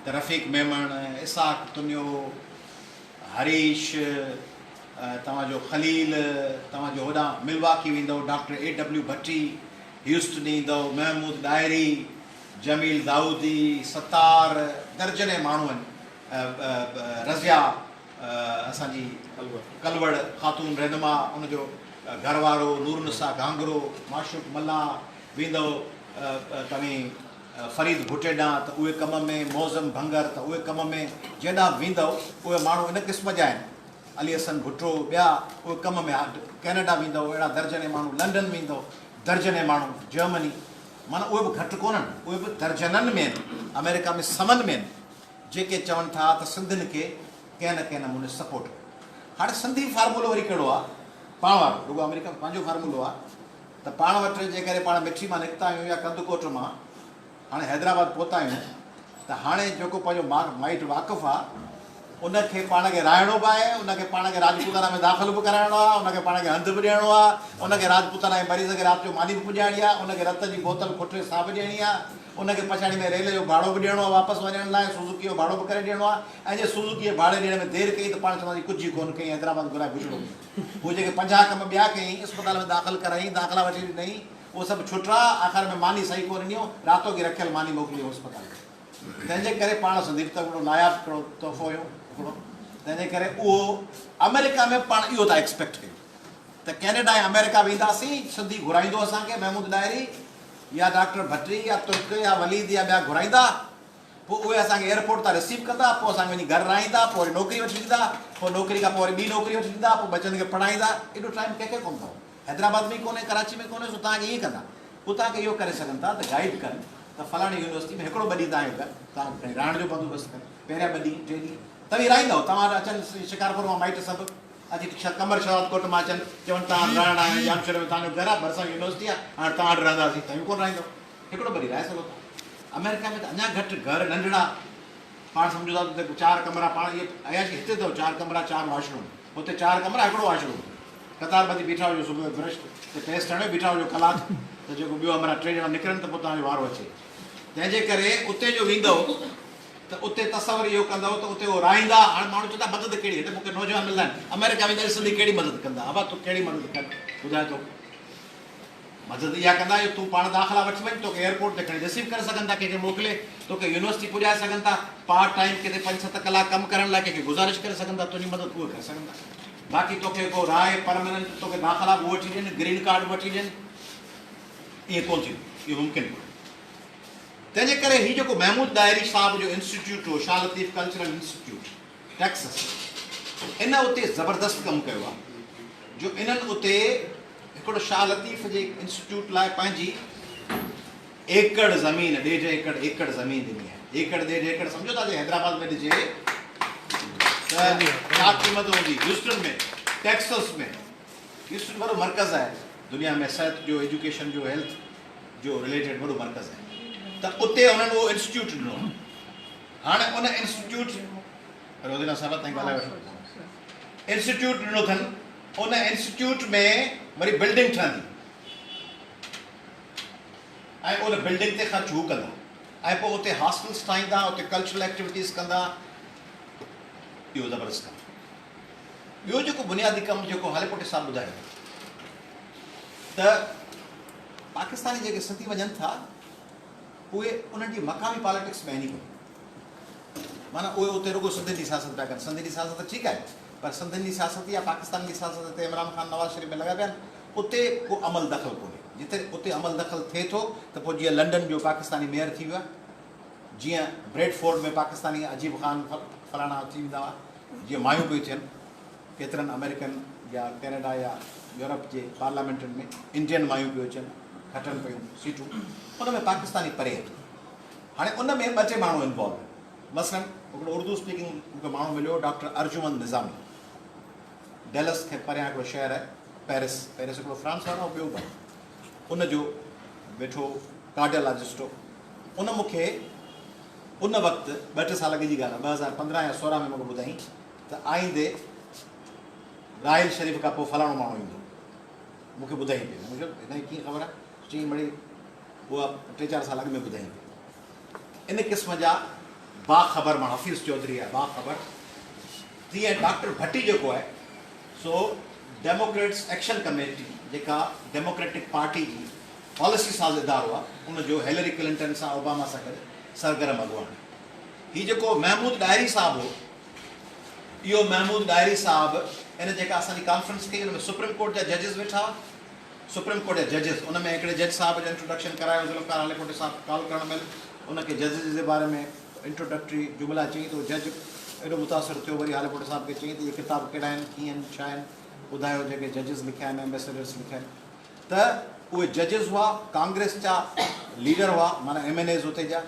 ته رفيق ميمڻ اسحاق تنيو هريش توهان جو خليل توهان جو هوڏانهن ملواڪي ويندؤ doctor A W Bhatti Houston ايندؤ Mahmood Dahri جميل دائودي، ستار، درجنين ماڻهو آهن، رضيه اسان جي ڪلوڙ خاتون رهنما، ان جو گهر وارو نورالنساء گهانگهرو، معشوق ملاح، ويندؤ توهين فريد ڀٽي ڏانهن ته اهي ڪم ۾، معظم ڀنگر ته اهي ڪم ۾، جنهن ڏانهن به ويندؤ اهي ماڻهو ان قسم جا آهن، علي حسن ڀٽو ٻيا اهي ڪم ۾، ڪئناڊا ويندؤ اهڙا درجنين ماڻهو، لنڊن ويندؤ درجنين ماڻهو، جرمني معنيٰ اهي به گهٽ ڪونهن، اهي به درجنن ۾ آهن، آمريڪا ۾ سون ۾ آهن، جيڪي چون ٿا ته سنڌين کي ڪنهن نه ڪنهن نموني سپورٽ ڪيو. هاڻي سنڌي فارمولو وري ڪهڙو آهي؟ پاڻ وارو رڳو آمريڪا ۾ پنهنجو فارمولو آهي ته پاڻ وٽ جيڪڏهن پاڻ مٺي مان نڪتا آهيون يا ڪنڌڪوٽ مان هاڻي حيدرآباد پهتا آهيون ته هاڻي جيڪو پنهنجو مائٽ واقف آهي ان کي پاڻ کي رهائڻو به آهي، ان کي پاڻ کي راجپوتانا ۾ داخل به ڪرائڻو آهي، ان کي پاڻ کي هنڌ به ڏيڻو آهي، ان کي راجپوتانا جي مريض کي رات جو ماني به پڄائڻي آهي، ان کي رت جي بوتل کٽي سا به ڏيڻي آهي، ان کي پڇاڙي ۾ ريل جو ڀاڙو به ڏيڻو آهي واپس وڃڻ لاء، سوزوڪي جو ڀاڙو به ڪري ڏيڻو آهي ۽ جي سوزوڪي جي ڀاڙي ڏيڻ ۾ دير ڪئي ته پاڻ چونداسين ڪجهه ئي ڪونه ڪيائين حيدرآباد گهرائي بڇڙو ڪيائين. هو جيڪي 50 ڪم ٻيا ڪيائين، اسپتال ۾ داخل ڪرايائين، داخلا وٺي ڏنائين، اهو سڀ ڇٽا، آخر ۾ ماني صحيح ڪونه ڏنيون، راتوڪي رکيل ماني موڪليائون اسپتال ۾. تنهن جي ڪري پاڻ سنڌي به ته هڪڙو ناياب هڪڙو تحفو هيو هڪڙو، تنهن جي ڪري اهو آمريڪا ۾ به پاڻ اهو ٿا ايڪسپيڪٽ ڪيون ته ڪينيڊا ۽ آمريڪا وينداسين، سنڌي گهرائيندو اسان کي محمود ڏاهري يا ڊاڪٽر ڀٽي يا ترڪ يا وليد يا ٻيا گهرائيندا، پوء اهي اسان کي ايئرپورٽ تان رسيو ڪندا، پوء اسان کي وڃي گهر رهائيندا، پوء وري نوڪري وٺي ڏيندا، پوء نوڪري کان پوء وري ٻي نوڪري وٺي ڏيندا، پوء ٻچن کي پڙهائيندا، ايڏو ٽائيم ڪنهن کي ڪونه اٿو، حيدرآباد ۾ ئي ڪونهي، ڪراچي ۾ ڪونهي، سو توهان کي ائين ڪندا، هو توهان کي اهو ڪري سگهن ٿا ته گائيڊ ڪن ته فلاڻي يونيورسٽي ۾ هڪڙو ٻه ڏينهن توهان کي توهان کي کڻي رهڻ جو بندوبست ڪن، پهريان ٻه ڏينهن ٽي ڏينهن توهين رهائيندؤ، توهان وٽ اچن شڪارپور مان مائٽ سڀ اچي قمر شهدادڪوٽ مان اچن چون توهان وٽ رهڻ آيا آهيون، ڄامشوري ۾ توهان جو گهر آهي، ڀرسان يونيورسٽي آهي، هاڻي توهان وٽ رهنداسين، توهين ڪونه رهائيندؤ. هڪڙو ٻه ڏينهن رهائي سگهو ٿا. آمريڪا ۾ ته اڃا گهٽ گهر ننڍڙا پاڻ سمجهو ٿا ته چار ڪمرا پاڻ اهي عياشي هتي اٿو چار ڪمرا چار واش روم هتي چار ڪمرا هڪڙو واش روم قطار ٻڌي بيٺا هجو صبح جو برش تي پيسٽ هڻيو بيٺا هجو ڪلاڪ ته جيڪو ٻيو همراهه ٽي ڄڻا نڪرن ته پوء توهان جو وارو اچي تنهن جي ڪري اتي جو ويندؤ ته اتي تصور اهو ڪندؤ ته اتي اهو رهائيندا هاڻي ماڻهو چوندا مدد ڪهڙي هتي مون کي نوجوان ملندا آهن آمريڪا ويندا ڏسندي ڪهڙي مدد ڪندا ابا تون ڪهڙي مدد ڪن ٻڌاء تو مدد اها ڪندا جو تون پاڻ داخلا وٺي وڃ، توکي ايئرپورٽ تي کڻي رسيو ڪري سگهن ٿا، ڪنهن کي موڪلي توکي يونيورسٽي پڄائي سگهن ٿا، پارٽ ٽائيم ڪٿي پنج ست ڪلاڪ ڪم ڪرڻ لاء ڪنهن کي گذارش ڪري سگهن ٿا، تنهنجي مدد اهي ڪري سگهن ٿا. باقي توکي ڪو راء پرمننٽ توکي داخلا به وٺي ڏين، گرين ڪارڊ به وٺي ڏين، ائين ڪونه ٿيندو، اهو ممڪن ڪونهي. تنهن جي ڪري هي جيڪو محمود ڏاهري صاحب جو انسٽيٽيوٽ هو، Shah Latif cultural institute, Texas, ان اتي زبردست ڪم ڪيو آهي جو انهن اتي هڪڙو شاهه لطيف جي انسٽيٽيوٽ لاء پنهنجي ايڪڙ زمين، ڏيڍ ايڪڙ، ايڪڙ زمين ڏني آهي. ايڪڙ ڏيڍ ايڪڙ سمجهو ٿا جي حيدرآباد ۾ ڏجي ته ڇا قيمت هوندي. هيوسٽن ۾، ٽيڪسس ۾، هيوسٽن وڏو مرڪز آهي دنيا ۾ صحت جو، ايجوڪيشن جو، هيلٿ جو رليٽيڊ وڏو مرڪز آهي ته اتي انهن اهو انسٽيٽيوٽ ڏنو آهي. هاڻي ان انسٽيٽيوٽ روزينا صاحبه تائين ڳالهائي وٺو. انسٽيٽيوٽ ڏنو اٿن ان انسٽيٽيوٽ ۾ وري بلڊنگ ٺهندي ۽ ان بلڊنگ تي خرچ هو ڪندا ۽ پوء اتي هاسٽلس ٺاهيندا اتي ڪلچرل ايڪٽيوٽيز ڪندا اهو زبردست ڪم ٻيو جيڪو بنيادي ڪم جيڪو هاليپوٽي صاحب ٻڌايو ته پاڪستاني جيڪي سنڌي وڃن ٿا اهي انهن جي مقامي پاليٽڪس ۾ آهن ئي ڪونه معنيٰ اهي اتي رڳو سنڌين جي سياست پيا ڪن. سنڌين جي سياست ته ٺيڪ آهي پر سنڌين جي سياست يا پاڪستان جي سياست هتي عمران خان نواز شريف ۾ لڳا پيا آهن اتي ڪو عمل دخل ڪونهي. جتي اتي عمل دخل ٿئي ٿو ته پوء جيئن لنڊن جو پاڪستاني ميئر ٿي ويو آهي، جيئن بريڊ فورڊ ۾ پاڪستاني عجيب خان فلاڻا ٿي ويندا هئا، جيئن مايون پيون ٿين ڪيترن آمريڪن يا ڪينيڊا يا يورپ جي پارليامينٽن ۾ انڊين مايون پيون اچن کٽن پيون سيٽون ان ۾ پاڪستاني پري هٽ. هاڻي ان ۾ ٻه ٽي ماڻهو انوالو آهن. مثلاً هڪڙو اردو اسپيڪنگ مون کي ماڻهو مليو ڊاڪٽر ارجمند نظامي ڊيلس کي پريان هڪڙو شهر آهي پيرس، پيرس هڪڙو فرانس وارو آهي ٻيو به آهي ان جو ويٺو ڪارڊيالاجسٽ هو ان مون کي ان وقت ٻه ٽي سال اڳ جي ڳالهه آهي 2015 يا 16 ۾ مون کي ٻڌائين ته آئيندي راحيل شريف کان پوء فلاڻو ماڻهو ايندو مون کي ٻڌائين پئي مون چيو هن کي ڪيئن خبر آهي چيائين مڙئي اها ٽي چار سال اڳ ۾ ٻڌائين پئي. ان قسم جا باخبر ماڻهو حفيظ چوڌري آهي باخبر تيئن ڊاڪٽر ڀٽي جيڪو آهي سو ڊيموڪريٽس ايڪشن ڪميٽي جيڪا ڊيموڪريٽڪ پارٽي جي پاليسي ساز ادارو آهي ان جو هيلري ڪلنٽن سان اوباما سان گڏ سرگرم اڳواڻ آهي. هي جيڪو محمود ڏاهري صاحب هو اهو محمود ڏاهري صاحب ان جيڪا اسان جي ڪانفرنس ڪئي ان ۾ سپريم ڪورٽ جا ججز ويٺا هئا. سپريم ڪورٽ جا ججز ان ۾ هڪڙي جج صاحب جو انٽروڊڪشن ڪرايو ذوالفقار هاليپوٽي صاحب ڪال ڪرڻ مهل ان کي ججز جي باري ۾ انٽروڊڪٽري جملا چيائين ته اهو جج ايڏو متاثر ٿيو وري هاليپوٽي صاحب کي چيائين ته اهي ڪتاب ڪهڙا آهن ڪيئن آهن ڇا آهن ٻڌايو جيڪي ججز لکيا آهن ايمبيسيڊرس لکيا آهن ته اهي ججز هئا ڪانگريس جا ليڊر هئا معنيٰ ايم اين ايز اتي جا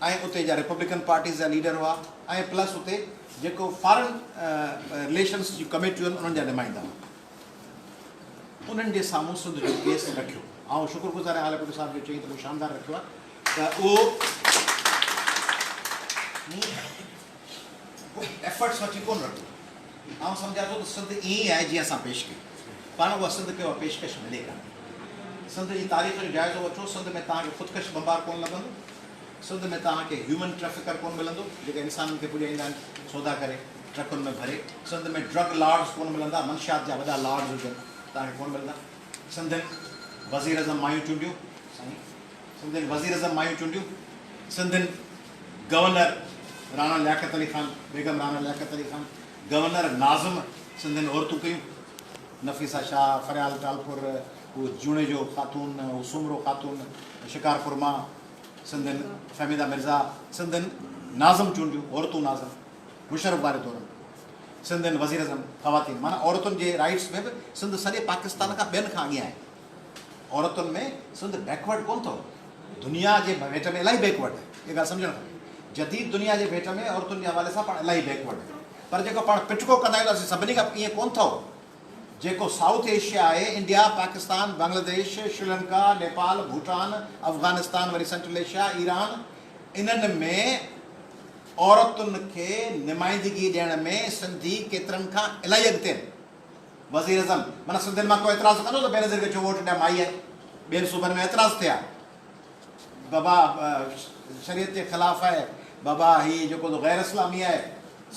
۽ اتي جا ريپبلڪن پارٽيز جا ليڊر هئا ۽ پلس اتي جيڪو فارن رليشنس جون ڪميٽيون آهن انهن جا نمائندا هئا انهن جي سامهون سنڌ جو ڪيس رکيو. آئون شڪر گذار آهيان هاليپوٽي صاحب جو چئي ته مون شاندار رکيو آهي ته اهو مون ڪو ايفرٽس وٺي ڪونه رکيو. آئون سمجهان ٿو ته سنڌ ائين ئي آهي جيئن اسان پيش ڪئي. پاڻ اها سنڌ کي اها پيشڪش ملي ڪانه. سنڌ جي تاريخ جو جائزو وٺو، سنڌ ۾ توهان کي خودڪش بمبار ڪونه لڀندو. سنڌ ۾ توهان کي هيومن ٽريفڪر ڪونه ملندو، جيڪي انسانن کي پڄائيندا آهن سودا ڪري ٽرڪن ۾ ڀري. سنڌ ۾ ڊرگ لارڊز ڪونه ملندا، منشيات جا وڏا لارڊز هجن توهان کي ڪونه ملندا. سنڌين وزيراعظم مايون چونڊيون، سائين سنڌين وزيراعظم مايون چونڊيون، سنڌين گورنر راڻا لياقت علي خان، بيگم راڻا لياقت علي خان، گورنر ناظم سنڌين عورتون ڪيون، نفيسه شاهه، فريال ٽالپر، هو جوڻيجو خاتون، هو سومرو خاتون، شڪارپور مان سنڌين فهميده مرزا، سنڌين ناظم چونڊيون، عورتون ناظم، مشرف واري دور ۾ سنڌين وزيراعظم خواتين، معنيٰ عورتن جي رائيٽس ۾ به سنڌ سڄي پاڪستان کان ٻين کان اڳيان آهي. عورتن ۾ سنڌ بيڪورڊ ڪونه اٿو، دنيا جي ڀيٽ ۾ الاهي بيڪورڊ آهي، اها ڳالهه سمجهڻ کپي. جديد دنيا جي ڀيٽ ۾ عورتن جي حوالي سان پاڻ الاهي بيڪورڊ آهيون. پر جيڪو پاڻ پٽڪو ڪندا آهيون ته اسين سڀني کان ائين ڪونه اٿو. جيڪو سائوٿ ايشيا آهي، انڊيا، پاڪستان، بنگلاديش، شريلنڪا، نيپال، ڀوٽان، افغانستان وري سينٽرل ايشيا، ايران، انهن ۾ عورتن کي نمائندگي ڏيڻ ۾ سنڌي ڪيترن کان الاهي اڳتي آهن. وزيراعظم معنيٰ سنڌين مان ڪو اعتراض ڪندو ته بينظير کي ڇو ووٽ ڏيان مائي آهي. ٻين صوبن ۾ اعتراض ٿيا. بابا شريعت جي خلاف آهي، بابا هي جيڪو تو غير اسلامي آهي.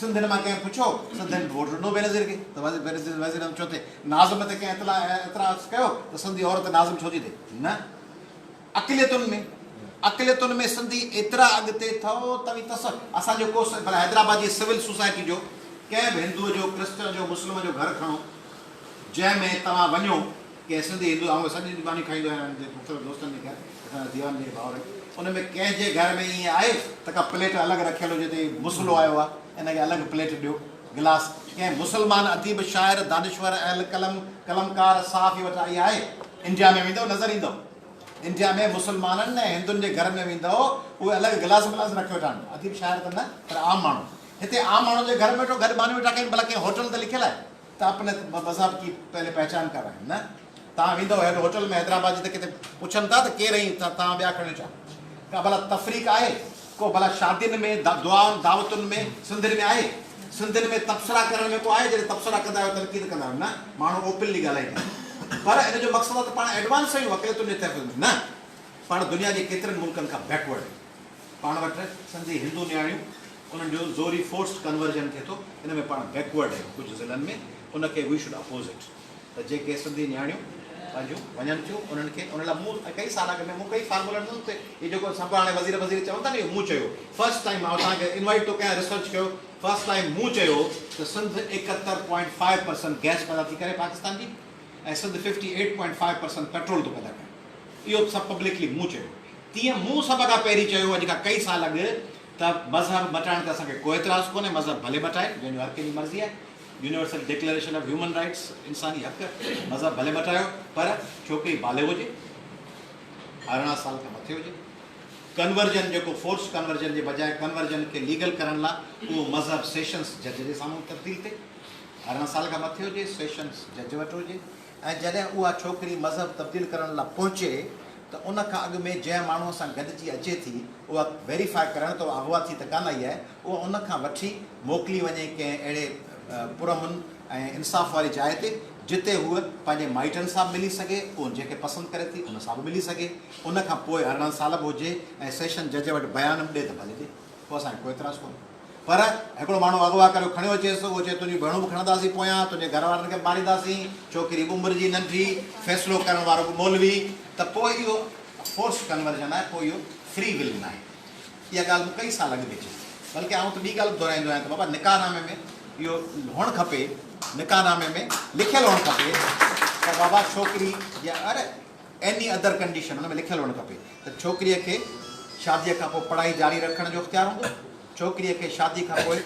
سنڌين مان ڪنهن پڇيو؟ سنڌين به ووٽ ڏنو بينظير کي ته بينظير وزيراعظم ڇو ٿئي؟ ناظم تي ڪنهن اعتراض ڪيو ته سنڌي عورت ناظم ڇو ٿي ٿئي؟ نه. اقليتن ۾ اقليتن ۾ سنڌي ايترا اڳتي اٿئو توهين تصور اسان جو ڪو ڀلا حيدرآباد جي سول سوسائٽي جو ڪنهن به هندوء جو ڪرسچن جو مسلم جو گهر کڻو جنهن ۾ توهان وڃو ڪنهن سنڌي هندو آئون سڄي ڏينهن ماني کائيندو آهيان منهنجي مختلف دوستن جي گهر اسان جا ديوان جي ڀائر آهن ان ۾ ڪنهن جي گهر ۾ ائين آهي ته ڪا پليٽ الڳ رکيل هجي ته هي مسلو آيو آهي ان کي الڳ پليٽ ڏيو گلاس ڪنهن مسلمان اديب شاعر دانشور اهل قلم قلمڪار صحافي وٽ آئي آهي انڊيا ۾ ويندؤ نظر ايندؤ انڊيا ۾ مسلمانن ۽ هندن جي گهر ۾ ويندؤ اهي الڳ گلاس بلاس رکيو ويٺا آهن اديب شاعر ته نه پر عام ماڻهو هتي عام ماڻهن جي گهر ۾ ويٺو گڏ ماني ويٺا کائين ڀلا ڪنهن هوٽل تي لکيل آهي ته اپني مذهب ڪي پهلي پهچان ڪرائين نه توهان ويندؤ هيڏ هوٽل ۾ حيدرآباد جي ته ڪٿي پڇن ٿا ته ڪير آهين توهان ٻيا کڻيو ڇا ڪا ڀلا تفريق آهي ڪو ڀلا شادين ۾ دعائن دعوتن ۾ سنڌين ۾ آهي سنڌين ۾ تبصرا ڪرڻ ۾ ڪو آهي جڏهن تبصرا ڪندا آهيو تنقيد ڪندا آهيو نه ماڻهو اوپنلي ڳالهائيندا آهن پر ان جو مقصد آهي ته پاڻ ايڊوانس آهيون اقليتن جي تحفظ ۾ نه پاڻ دنيا جي ڪيترن ملڪن کان بيڪورڊ آهيون پاڻ وٽ سنڌي هندو نياڻيون انهن جو زوري فورسڊ ڪنورجن ٿئي ٿو ان ۾ پاڻ بيڪورڊ آهيون ڪجهه ضلعن ۾ ان کي وي should oppose it ته جيڪي سنڌي نياڻيون پنهنجون وڃن ٿيون انهن کي ان لاء مون ڪئي سال اڳ ۾ مون ڪئي فارمولا ڏنو ته هي جيڪو سڀ هاڻي وزير وزير چون ٿا نه اهو مون چيو فرسٽ ٽائيم آئون توهان کي انوائيٽ ٿو ڪيان ريسرچ ڪيو فرسٽ ٽائيم مون چيو ته سنڌ ايڪهتر پوائنٽ فائيو پرسنٽ گئس پيدا ٿي ڪري پاڪستان جي ۽ سنڌ 58.5 پرسنٽ پيٽرول ٿو پيدا ڪري اهو سڀ پبلڪلي مون چيو تيئن مون سڀ کان پهرين چيو اڄ کان ڪئي سال اڳ ته مذهب مٽائڻ تي اسان کي ڪو اعتراض ڪونهي، مذهب ڀلي مٽائن، جنهن جو هر ڪنهن جي مرضي آهي، universal declaration of human rights, انساني حق، مذهب ڀلي مٽايو پر ڇوڪري بالغ هجي، 18 سال کان مٿي هجي، ڪنورجن جيڪو فورس ڪنورجن جي بجاء ڪنورجن کي ليگل ڪرڻ لا اهو مذهب سيشنس جج جي سامهون تبديل ٿئي، 18 سال کان مٿي هجي، سيشنس جج وٽ هجي ۽ جڏهن اها ڇوڪري مذهب تبديل ڪرڻ لا پهچي ته ان کان اڳ ۾ جنهن ماڻهوء سان گڏجي اچي ٿي اها ويريفاء ڪرڻ ته اها اغوا ٿي ته ڪانه آئي آهي، اها ان کان وٺي موڪلي وڃي ڪنهن اهڙي پرامن ۽ انصاف واري جاء تي جتي هوء پنهنجي مائٽن سان به ملي سگهي، اهو جنهن کي پسند ڪري ٿي ان سان به ملي سگهي، ان کان پوء 18 سال به هجي ۽ سيشن جج وٽ بيان به ڏي ته ڀلي ڏي، پوء اسان کي ڪو اعتراض ڪونهي. پر هڪڙو ماڻهو اغوا ڪريو کڻيو اچيس، اهو چئي تنهنجون ڀيڻون به کڻنداسين پويان، تنهنجي گهر وارن کي به مارينداسين، ڇوڪري به عمر جي ننڍي، فيصلو ڪرڻ وارو به مولوي، ته پوء اهو فورس ڪنورجن آهي، پوء اهو فري ول ناهي. اها ڳالهه مون ڪئي سال اڳ ۾ چئي. بلڪه آئون ته ٻي ڳالهه به دهرائيندو آهيان ته بابا نڪاح نامي ۾ اهو هئڻ کپي. نڪاح نامي ۾ لکيل هئڻ کپي ته بابا ڇوڪري يا ايني ادر ڪنڊيشن ان ۾ لکيل هئڻ کپي ته ڇوڪريء کي شاديء کان پوء پڙهائي جاري رکڻ جو اختيار هوندو، ڇوڪريء کي شادي کان پوء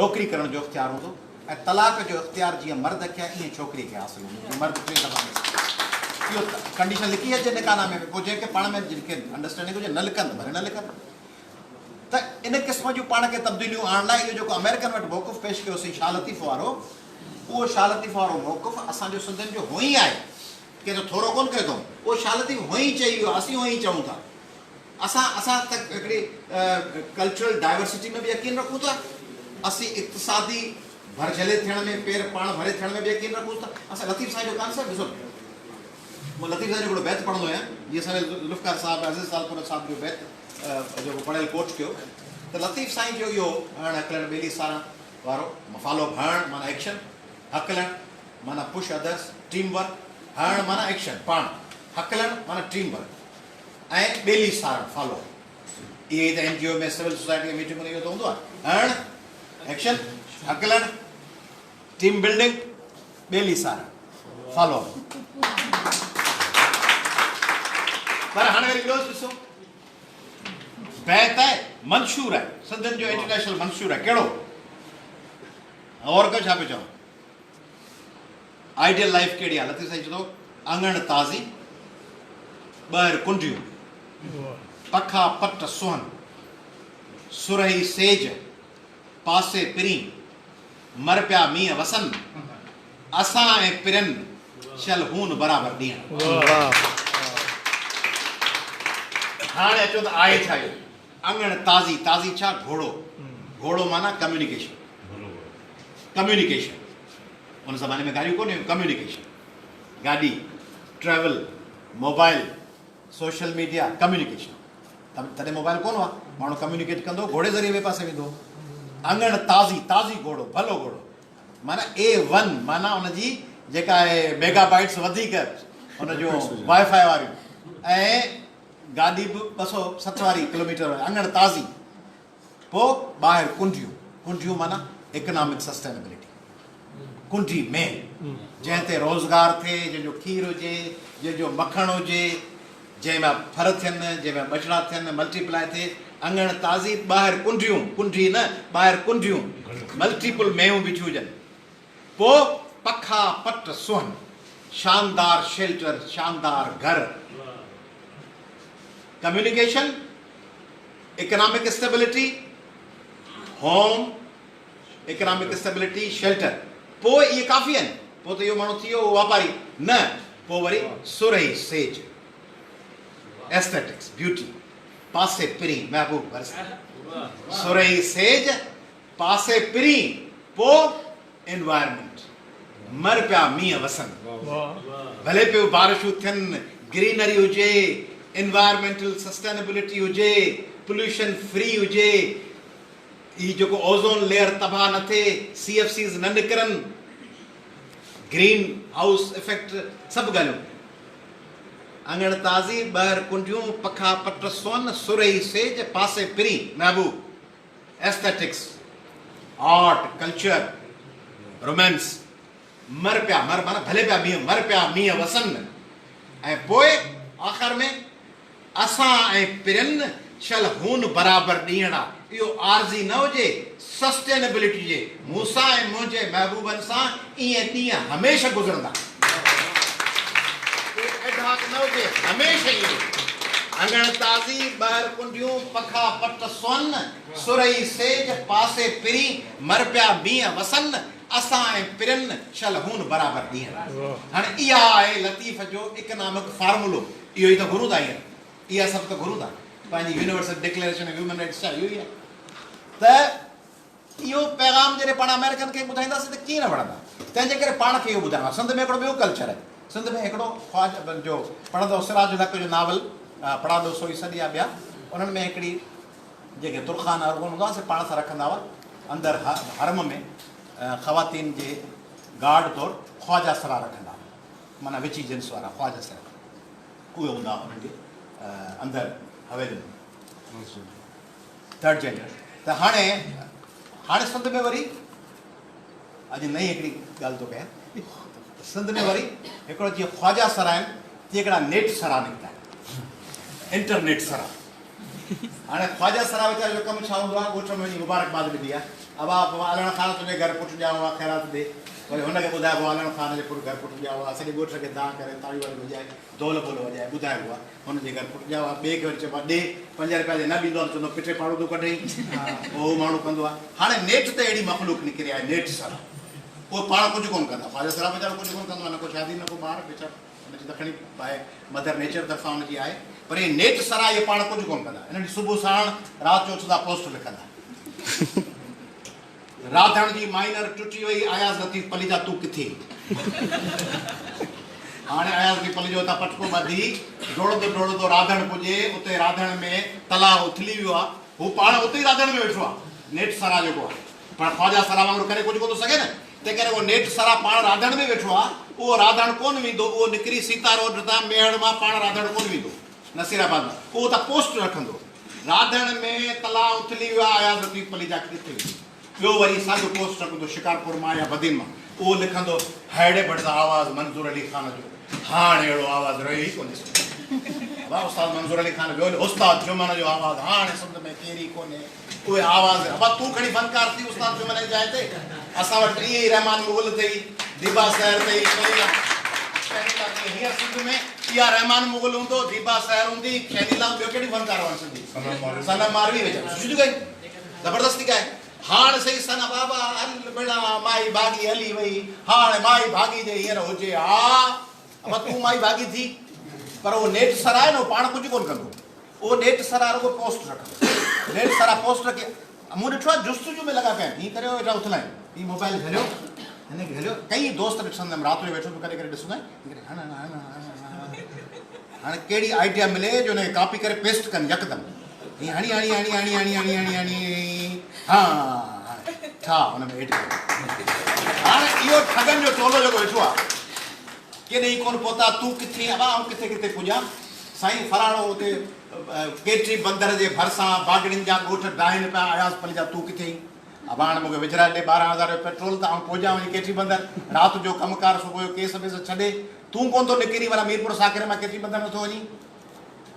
نوڪري ڪرڻ جو اختيار هوندو ۽ طلاق جو اختيار جيئن مرد کي آهي ائين ڇوڪريء کي حاصل هوندو جيئن مرد ٽي دفعا ڏئي سگهي ٿو. اهو ڪنڊيشن لکي اچي نڪاح نامي ۾ پوء جنهن کي پاڻ ۾ جن کي انڊرسٽينڊنگ هجي نه لکن ته ڀلي نه لکن. ته ان قسم جون پاڻ کي تبديليون آڻڻ لاء اهو جيڪو آمريڪن وٽ موقف پيش ڪيوسين شاهه لطيف وارو اهو شاهه لطيف وارو موقف اسان جو سنڌين جو هونئن ئي آهي ڪنهن جو ٿورو ڪونه ڪيو اٿئون اهو شاهه لطيف هونئن ئي چئي ويو آهي اسين هونئن ئي چئون ٿا اسان اسان ته هڪڙي ڪلچرل ڊائيورسٽي ۾ به يقين رکون ٿا اسين اقتصادي ڀرجهلي ٿيڻ ۾ پير پاڻ ڀري ٿيڻ ۾ به يقين رکون ٿا اسان لطيف سائين جو ڪانسيپٽ ڏسو مان لطيف سائين جو هڪڙو بيت پڙهندو آهيان جيئن اسان جي ذوالفقار صاحب عزيز ٽالپر صاحب جو بيت جيڪو پڙهيل ڪوٽ ڪيو ته لطيف سائين جو اهو هڻ هڪلڻ ٻيلي سارڻ وارو مفالو هڻ معنيٰ ايڪشن هڪلڻ معنيٰ پش ادرس ٽيم ورڪ هڻ معنيٰ ايڪشن پاڻ هڪلڻ معنيٰ ٽيم ورڪ ۽ ٻيلي سارڻ فالو اهي ئي ته اين جي او ۾ سول سوسائٽي ۾ ميٽنگون اهو ته هوندو آهي هڻ ايڪشن هڪلڻ ٽيم بلڊنگ ٻيلي سارڻ فالو اپ پر هاڻي وري ٻيو ڏسو بيت آهي منشور آهي سنڌين جو انٽرنيشنل منشور آهي ڪهڙو غور ڪيو ڇا پيو چوان آئيڊيل لائف ڪهڙي آهي لطيف سائين چوندو اڱڻ تازي ٻاهر ڪنڊيون پکا پٽ سونهن سرهي سيج پاسي پرين مر پيا مينهن وسن، اسان ۽ پرين شل هون برابر ڏينهن. هاڻي اچو ته آهي ڇا اهو اڱڻ تازي، تازي ڇا؟ گهوڙو، گهوڙو معنيٰ ڪميونيڪيشن، ڪميونيڪيشن، ان زماني ۾ گاڏيون ڪونه هيون، ڪميونيڪيشن، گاڏي، travel, mobile, social media, communication. تڏهن موبائل ڪونه هئا، ماڻهو ڪميونيڪيٽ ڪندو هو، گهوڙي ذريعي ٻئي پاسي ويندو هو. اڱڻ تازي، تازي گهوڙو، ڀلو گهوڙو، معنيٰ اي ون، معنيٰ ان جي جيڪا آهي ميگا بائيٽس وڌيڪ ان جون وائي فائي واريون ۽ گاڏي به 260 واري ڪلوميٽر واري، اڱڻ تازي. پوء ٻاهر ڪنڊيون، ڪنڊيون معنيٰ اڪنامڪ سسٽينبلٽي، ڪنڊي مين، جنهن تي روزگار ٿئي، جنهن جو کير هجي، جنهن جو مکڻ هجي، جنهن مان ڦر ٿين، جنهن مان ٻچڙا ٿين، ملٽي پلائي ٿئي، اڱڻ تازي، ٻاهر ڪنڊيون، ڪنڊي نه، ٻاهر ڪنڊيون، ملٽيپل ميون بيٺيون هجن. پوء پکا پٽ سونهن، شاندار شيلٽر، شاندار گهر، communication, economic stability, home, economic stability, shelter, پوء اهي ڪافي آهن، پوء ته اهو ماڻهو ٿي ويو اهو واپاري، نه، پوء وري سرهي سيج، Aesthetics، Beauty، پاسي پرين، محبوب ڀرسي، سرهي سيج، پاسي پرين، پوء انوائرمينٽ، مر پيا مينهن وسن، ڀلي پيو بارشون ٿين، گرينري هجي، انوائرمينٽل سسٽينبلٽي هجي، پوليوشن فري هجي، هي جيڪو اوزون ليئر تباهه نه ٿئي، سي ايف سيز نه نڪرن، گرين هائوس افيڪٽ سڀ ڳالهيون. اڱڻ تازي، ٻهر ڪنڊيون، پکا پٽ سون، سرهي سيج، پاسي پرين، محبوب. ايسٿيٽڪس، آرٽ، ڪلچر، رومانس، مر پيا مر معنيٰ ڀلي پيا مينهن مر پيا مينهن وسن ۽ پوء آخر ۾ اسان ۽ پرين شل هون برابر ڏينهڙا اهو عارضي نه هجي سسٽينبلٽي هجي مون سان ۽ منهنجي محبوبن سان ائين ڏينهن هميشه گذرندا. ڪو ايڊهاڪ نه هجي، هميشه ائين هجي. اڱڻ تازي، ٻهر ڪنڊيون، پکا پٽ سون، سرهي سيج، پاسي پرين، مر پيا مينهن وسن، اسان ۽ پرين، شل هون برابر ڏينهن. هاڻي اها آهي لطيف جو اڪنامڪ فارمولو. اهو ئي ته گهرون ٿا هينئر. اها سڀ ته گهرون ٿا. پنهنجي universal declaration of human rights ڇا اهو ئي آهي ته. اهو پيغام جڏهن پاڻ آمريڪن کي ٻڌائينداسين ته ڪيئن نه وڻندا. تنهن جي ڪري پاڻ کي اهو ٻڌائڻو آهي. سنڌ ۾ هڪڙو ٻيو ڪلچر آهي. سنڌ ۾ هڪڙو خواجه جو پڙهندو سراج الحق جو ناول پڙاڏو سوئي سڏ يا ٻيا انهن ۾ هڪڙي جيڪي ترخان ارغون هوندا هئا سي پاڻ سان رکندا هئا اندر حرم ۾ خواتين جي گارڊ طور خواجه سرا رکندا هئا معنيٰ وچي جنس وارا خواجه سرا اهي هوندا هئا انهن جي اندر حويلين ۾. ٿرڊ جينڊر ته هاڻي هاڻي سنڌ ۾ وري اڄ نئين هڪڙي ڳالهه ٿو ڪيان ته سنڌ ۾ وري هڪڙو جيئن خواجه سرا آهن تيئن هڪڙا نيٽ سرا نڪتا آهن. انٽرنيٽ سرا. هاڻي خواجه سرا ويچاري جو ڪم ڇا هوندو آهي، ڳوٺ ۾ وڃي مبارڪباد ڏبي آهي. ابا بابا علڻ خان تنهنجي گهر پٽ ڄائو آهي خيرات ڏي. وري هن کي ٻڌائبو آهي علڻ خان جي پٽ گهر پٽ ڄائو آهي. سڄي ڳوٺ کي دانهن ڪري تاڙيون واڙيون وڄائي دهل بول وڄائي ٻڌائبو آهي هن جي گهر پٽ ڄائو آهي. ٻئي کي وري چئبو آهي ڏي پنج رپيا جي نه ڏيندو آهي ته چوندو پٽي پاڙو ٿو ڪڍين. پوء اهو ماڻهو ڪندو آهي. هاڻي نيٽ تي اهڙي مخلوق نڪري آهي نيٽ سرا. اهي پاڻ ڪجهه ڪونه ڪندا. خواجه سرا ويچارو ڪجهه ڪونه ڪندو آهي نه ڪو شادي نه ڪو ٻار ويچارو. ان جي ته کڻي آهي مدر نيچر طرفان ان جي آهي پر اهي نيٽ سرا اهي پاڻ ڪجهه ڪونه ڪندا. انهن جي صبح ساڻ رات جو اٿندا پوسٽ لکندا. راڌڻ جي مائنر ٽٽي وئي اياز لطيف پليجا تون ڪٿي؟ هاڻي اياز لطيف پليجو اتان پٽڪو ٻڌي ڊوڙندو ڊوڙندو راڌڻ پڄي اتي راڌڻ ۾ تلاء اٿلي ويو آ هو پاڻ اتي ئي راڌڻ ۾ ويٺو آ نيٽ سرا جيڪو آ پر خواجه سرا وانگر ڪري ڪجهه ڪونه ٿو سگهي نه تنهن ڪري اهو نيٺ سرا پاڻ راڌڻ ۾ ويٺو آ، اهو راڌڻ ڪونه ويندو، اهو نڪري سيتا روڊ تان ميهڙ مان پاڻ راڌڻ ڪونه ويندو، نصير آباد مان، اهو ته پوسٽ رکندو. راڌڻ ۾ تلاء اٿلي ويو آ، اياز لطيف پليجا ڪٿي ويندو؟ ٻيو وري ساڳيو پوسٽ رکندو شڪارپور مان يا بدين مان، اهو لکندو، ههڙي ڀٽ سان آواز منظور علي خان جو، هاڻ اهڙو آواز رهيو ئي ڪونهي سنڌ ۾. ابا استاد منظور علي خان ويو استاد جمن جو آواز هاڻ سنڌ ۾ ڪير ئي ڪونهي. اهي آواز ابا تون کڻي فنڪار ٿي استاد جمن جي جاء تي اسان وٽ ائين ئي رحمان مغل اٿئي ديبا سحر اٿئي شهنيلا شهنيلا اٿئي هينئر سنڌ ۾ اها رحمان مغل هوندو ديبا سحر هوندي شهنيلا ٻيو ڪهڙي فنڪار هئا سنڌي صنم ماروي ويچاري سٺي ٿي ڳائي زبردست ٿي ڳائي هاڻ سهي صنم بابا هل ڀيڻا مائي ڀاڳي هلي وئي هاڻ مائي ڀاڳي جي هينئر هجي ها ابا تون مائي ڀاڳي ٿي پر اهو نيٽ سر آهي نه اهو پاڻ ڪجهه ڪونه ڪندو اهو نيٽ سرا رڳو پوسٽ رکندو. نيٽ سرا پوسٽ رکي مون ڏٺو آهي جستجو ۾ لڳا پيا آهن. هيئن ڪريو ويٺا اٿلائين. هي موبائل جهليو هن کي جهليو ڪئين دوست ڏسندم رات جو ويٺو به ڪڏهن ڪڏهن ڏسندو آهيان هيئن ڪري هڻ هڻ هڻ هڻ هڻ هاڻي ڪهڙي آئيڊيا ملي جو هن کي ڪاپي ڪري پيسٽ ڪن يڪدم هيئن هڻي هڻي هڻي هڻي هڻي هڻي هڻي هڻي ها هاڻي ٺا هن ۾ ايڊ ڪري هاڻي اهو ٺڳن جو ٽولو جيڪو ويٺو آهي ڪيڏانهن ڪونه پهتا تون ڪٿي ابا آئون ڪٿي ڪٿي پڄان سائين فلاڻو اتي ڪيٽري بندر جي ڀرسان باگڙين جا ڳوٺ ڊاهين پيا اياز پليجا تون ڪٿي آهين؟ ابا هاڻي مونکي وجهرائي ڏي 12 هزار جو پيٽرول ته آئون پهچان وڃي ڪيٽري بندر رات جو ڪم ڪار صبح جو ڪيس ويس ڇڏي تون ڪونه ٿو نڪرين ڀلا ميرپور ساڪري مان ڪيٽري بندر نٿو وڃين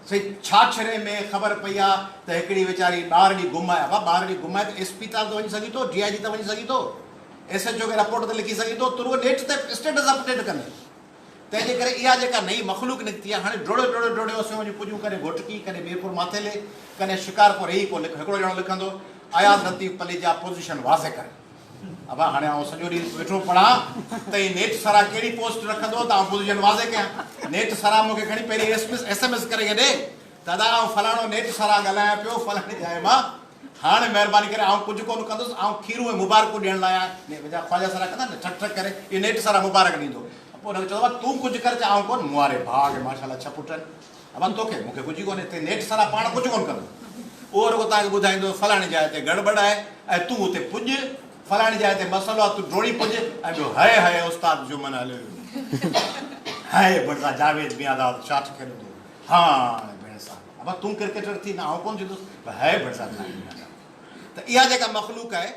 سائين ڇاڇري ۾ خبر پئي آ ته هڪڙي ويچاري ٻارڙي گم آهي ابا ٻارڙي گم آهي ته ايس پي تان ته وڃي سگهين ٿو ڊي I جي ته وڃي سگهين ٿو ايس ايڇ او کي رپورٽ ته لکي سگهين ٿو تون رڳو نيٽ تي اسٽيٽس اپڊيٽ ڪندين تنهن جي ڪري اها جيڪا نئين مخلوق نڪتي آهي، هاڻي ڊوڙيو ڊوڙيو ڊوڙيو اسين وڃي پڄون ڪڏهن گهوٽڪي، ڪڏهن ميرپور ماٿيلي، ڪڏهن شڪارپور هي ڪو لک هڪڙو ڄڻو لکندو، اياز لطيف پليجا پوزيشن واضح ڪري. ابا هاڻي آئون سڄو ڏينهن ويٺو پڙهان ته هي نيٽ سرا ڪهڙي پوسٽ رکندو ته آئون پوزيشن واضح ڪيان. نيٽ سرا مون کي کڻي پهرين ايس ايم ايس ڪري ڏي ته ادا آئون فلاڻو نيٽ سرا ڳالهايان پيو فلاڻي جاء مان. هاڻ مهرباني ڪري آئون ڪجهه ڪونه ڪندس، آئون کيرون ۽ مبارڪون ڏيڻ لاء آهيان. ويچارا خواجه سرا ڪندا آهن نه ٺڪ ٺڪ ڪري، اهو نيٺ سرا مبارڪ ڏيندو. پوء هن کي چوندو آهي، تون ڪجهه ڪر، چي آئون ڪونه، مون واري ڀاء کي ماشاء الله ڇهه پٽ آهن. ابا توکي، مون کي ڪجهه ئي ڪونهي. ته نيٺ سرا پاڻ ڪجهه ڪونه ڪندو. اهو رڳو توهان کي ٻڌائيندو ته فلاڻي جاء تي گڙٻڙ آهي ۽ تون اتي پڄ، فلاڻي جاء تي مسئلو آهي، تون ڊوڙي پڄ ۽ ٻيو هئي هئي استاد جمن هليو ويو. هئي مرزا جاويد ميانداد شاٽ کيڏندو هو. هاڻ ڀيڻ سان ابا تون ڪرڪيٽر ٿي نه آئون ڪونه ٿيندس پر هيء ڀيڻ سان ناهي ته اها جيڪا مخلوق آهي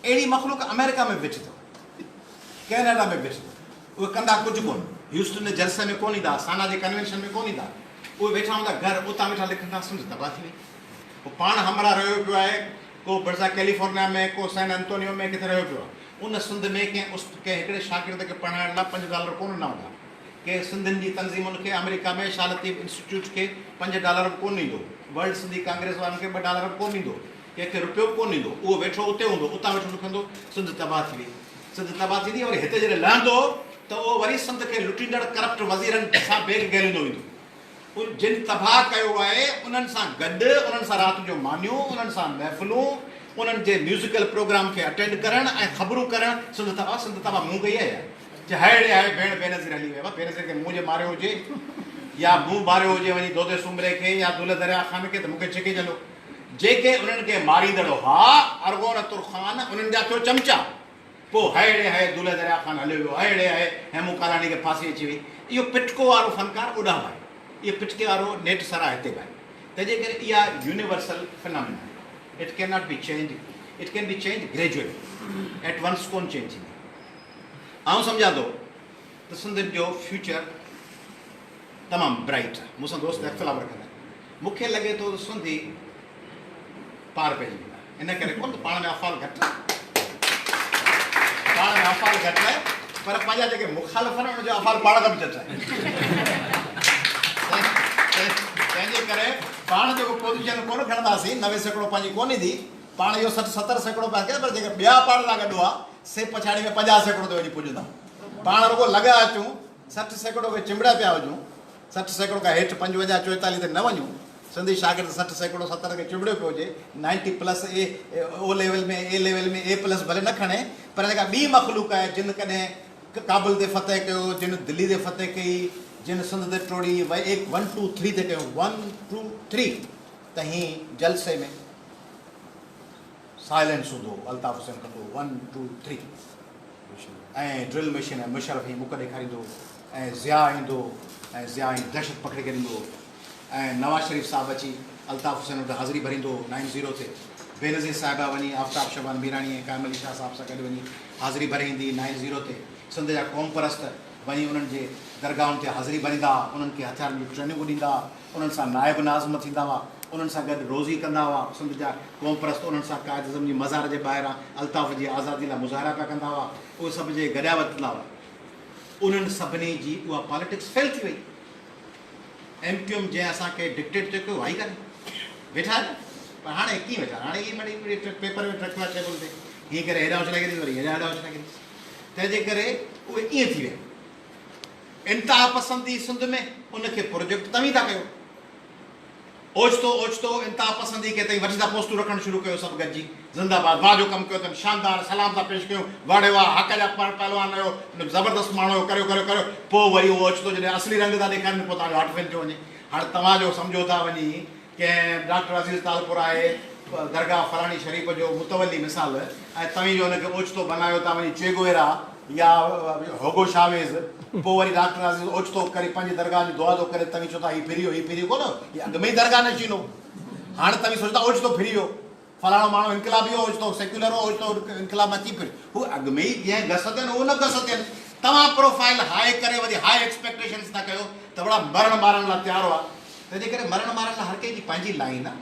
اهڙي مخلوق آمريڪا ۾ به ويٺي اٿو ڪينيڊا ۾ به ويٺي اٿو اهي ڪندا ڪجهه ڪونه هيوسٽن جي جلسي ۾ ڪونه ايندا سانا جي ڪنوينشن ۾ ڪونه ايندا اهي ويٺا هوندا گهر اتان ويٺا لکندا سنڌ تباهه ٿي وئي پوء پاڻ همراهه رهيو پيو آهي ڪو ڀرسان ڪيليفورنيا ۾ ڪو سين انتونيو ۾ ڪٿي رهيو پيو آهي ان سنڌ ۾ ڪنهن ڪنهن هڪڙي شاگرد کي پڙهائڻ لاء پنج ڊالر ڪونه ڏنا هوندا ڪي سنڌين جي تنظيمن کي آمريڪا ۾ شاهه لطيف انسٽيٽيوٽ کي پنج ڊالر به ڪونه ڏيندو، ورلڊ سنڌي ڪانگريس وارن کي ٻه ڊالر به ڪونه ڏيندو، ڪنهن کي رپيو به ڪونه ڏيندو، اهو ويٺو اتي هوندو، اتان ويٺو لکندو سنڌ تباهه ٿي وئي، سنڌ تباهه ٿيندي وري هتي جڏهن لهندو ته اهو وري سنڌ کي لٽيندڙ ڪرپٽ وزيرن سان بيگ گهليندو ويندو. جن تباهه ڪيو آهي انهن سان گڏ، انهن سان رات جو مانيون، انهن سان محفلون، انهن جي ميوزيڪل پروگرام کي اٽينڊ ڪرڻ ۽ خبرون ڪرڻ، سنڌ تباهه، سنڌ تباهه مون ڪئي آهي ڇا؟ چي هاء ڙي هاء ڀيڻ بينظير هلي وئي. ابا بينظير کي مون جي ماريو هجي يا مون ماريو هجي وڃي دودي سومري کي يا دولهه دريا خان کي ته مون کي ڇڪي جهلو. جيڪي انهن کي ماريندڙ هئا ارغون ترخان انهن جا ٿيو چمچا. پوء هاء ڙي هاء دولهه دريا خان هليو ويو هاء ڙي هاء هيمون ڪالاڻي کي ڦاسي اچي وئي. اهو پٽڪو وارو فنڪار اوڏانهن به آهي. اهو پٽڪي وارو نيٽ سرا هتي به آهي. تنهن جي ڪري اها يونيورسل فنامينا آهي. It can not be change it can be change gradually at once ڪونه چينج ٿيندي. آئون سمجهان ٿو ته سنڌين جو فيوچر تمام برائيٽ آهي. مون سان دوست اختلاف رکندا آهن. مون کي لڳي ٿو ته سنڌي پار پئجي ويندا. ان ڪري ڪونه ته پاڻ ۾ افعال گهٽ آهن. پاڻ ۾ افعال گهٽ آهي پر پنهنجا جيڪي مخالف آهن انهن جو افعال پاڻ کان به گهٽ آهي. تنهن جي ڪري پاڻ جيڪو پوزيشن ڪونه کڻنداسين 90% پنهنجي ڪونه ايندي. پاڻ اهو 60 70% پيا ڪيا پر جيڪي ٻيا پاڻ سان گڏ هئا سي پڇاڙي ۾ 50% تي وڃي پڄندا. پاڻ رڳو لڳا اچون 60% کي چنبڙيا پيا هجون، 60% کان هيٺ 55 44 تي نه وڃون. سنڌي شاگرد 60% 70 کي چنبڙيو پيو هجي، 90 plus A O level ۾ A level ۾ A plus ڀلي نه کڻي پر جيڪا ٻي مخلوق آهي جن ڪڏهن ڪابل تي فتح ڪيو، جن دلي تي فتح ڪئي، جن سنڌ تي ٽوڙي وئي ايڪ ون ٽو ٿري تي ڪيون ون ٽو ٿري ته هين جلسي ۾ سائلنس هوندو هو، الطاف حسين ڪندو هو one two three ۽ drill machine ۽ Musharraf هين مڪ ڏيکاريندو هو ۽ ضياء ايندو هو ۽ ضياء هين دهشت پکڙي ڪڍندو هو ۽ نواز شريف صاحب اچي الطاف حسين وٽ حاضري ڀريندو هو نائن زيرو تي بينظير صاحبه وڃي آفتاب شعبان ميراڻي ۽ قائم علي شاهه صاحب سان گڏ وڃي حاضري ڀري ايندي هئي نائن زيرو تي سنڌ جا قومپرست وڃي انهن جي درگاهن تي حاضري ڀريندا هئا انهن کي هٿيارن جون ٽريننگون ڏيندا هئا انهن سان نائب ناظم ٿيندا هئا، انهن سان گڏ روزي ڪندا هئا، سنڌ جا قومپرست انهن سان قائد اعظم جي مزار جي ٻاهران الطاف جي آزادي لاء مظاهرا پيا ڪندا هئا، اهي سڀ جي گڏيا وتندا هئا، انهن سڀني جي اها پاليٽڪس فيل ٿي وئي. ايم ڪيو ايم جنهن اسان کي ڊڪٽيٽ ٿي ڪيو اها ئي ڪانهي ويٺا آهن پر هاڻي ڪيئن ويٺا هاڻي هي مڙئي پيپر ويٺ رکيو آهي ٽيبل تي هيئن ڪري هيڏانهن اڇلائي ڪڍيس وري هيڏانهن هيڏانهن اڇلائي ڪڍيس تنهن جي ڪري اهي ائين ٿي ويا. انتها پسندي سنڌ ۾ ان کي پروجيڪٽ توهين ٿا ڪيو. اوچتو اوچتو انتها پسندي کي توهين وٺي ٿا پوسٽون رکڻ شروع ڪيو سڀ گڏجي زنده باد واه جو ڪم ڪيو اٿن شاندار سلام ٿا پيش ڪيون واڙي واه حق جا پهلوان آهيو زبردست ماڻهو آهيو ڪريو ڪريو ڪريو پوء وري اهو اوچتو جڏهن اصلي رنگ ٿا ڏيکارين پوء توهان جو هاٽ فيل ٿيو وڃي هاڻي توهان جو سمجهو ٿا وڃي ڪنهن ڊاڪٽر عزيز ٽالپر آهي درگاهه فلاڻي شريف جو متولي مثال ۽ توهين جو ان کي اوچتو بنايو ٿا وڃي چيگويرا يا هوگو شاويز پوء وري ڊاڪٽر عزيز اوچتو ڪري پنهنجي درگاهه جي دعا ٿو ڪري توهين چئو ٿا هي ڦري ويو هي ڦري ڪونه ويو هي اڳ ۾ ئي درگاهه نشين هو هاڻ توهين سوچو ٿا اوچتو ڦري ويو فلاڻو ماڻهو انقلابي هو اوچتو سيڪيولر هو اوچتو انقلاب مان ٿي ڦري هو اڳ ۾ ئي جنهن گس تي آهن اهو نه گس تي آهن توهان پروفائل هاء ڪري وري هاء ايڪسپيڪٽيشنز ٿا ڪيو ته وڙا مرڻ مارڻ لاء تيار هئا تنهنجي ڪري مرڻ مارڻ لاء هر ڪنهن جي پنهنجي لائين آ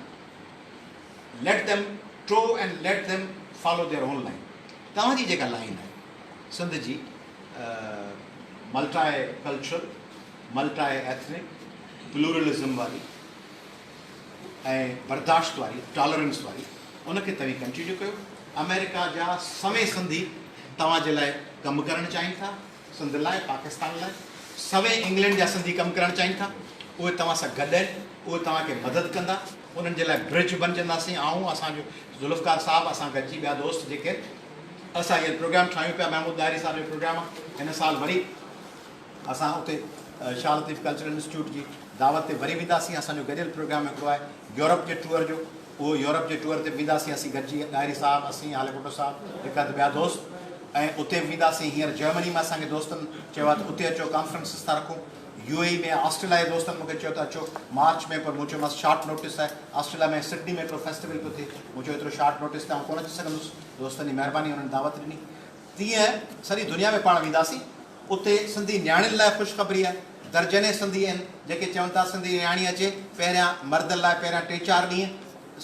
let them to and let them follow their own line توهان جي جيڪا لائين آهي سنڌ جي multi cultural multi ethnic pluralism واري ۽ برداشت واري ٽالرنس واري ان کي توهين ڪنٽينيو ڪيو آمريڪا جا سوين سنڌي توهان جي لاء ڪم ڪرڻ چاهين ٿا سنڌ لاء، پاڪستان لاء سوين انگلينڊ جا سنڌي ڪم ڪرڻ چاهين ٿا، اهي توهان سان گڏ آهن، اهي توهان کي مدد ڪندا، انهن جي لاء برج بنجنداسين، آئون، اسان جو ذوالفقار صاحب، اسان گڏجي ٻيا دوست جيڪي آهن، اسان هينئر پروگرام ٺاهيون پيا، محمود ڏاهري صاحب جو پروگرام آهي، هن سال وري اسان اتي شاهه لطيف ڪلچرل انسٽيٽيوٽ جي دعوت تي وري وينداسين، اسان جو گڏيل پروگرام هڪڙو آهي يورپ جي ٽوئر جو، اهو يورپ جي ٽوئر تي به وينداسين اسين گڏجي ڏاهري صاحب، اسين، هالي ڀٽو صاحب، هڪ اڌ ٻيا دوست ۽ اتي به وينداسين. هينئر جرمني ۾ اسان کي دوستن چيو آهي ته اتي اچو ڪانفرنسز ٿا رکون. يو اي اي ۾ آسٽريليا جي دوستن مون کي چيو ته اچو مارچ ۾ پر مون چيومانس شارٽ نوٽيس آهي. آسٽريليا ۾ سڊني ۾ هڪڙو فيسٽيول پيو ٿئي. مون چيو ايترو شارٽ نوٽيس تي آئون ڪونه اچي سگهندس. دوستن جي مهرباني انهن دعوت ڏني. تيئن سڄي دنيا ۾ پاڻ وينداسين. اتي سنڌي نياڻين لاء خوشخبري آهي. درجنين سنڌي آهن جيڪي چون ٿا سنڌي نياڻي اچي پهريان مردن لاء پهريان ٽي چار ڏينهن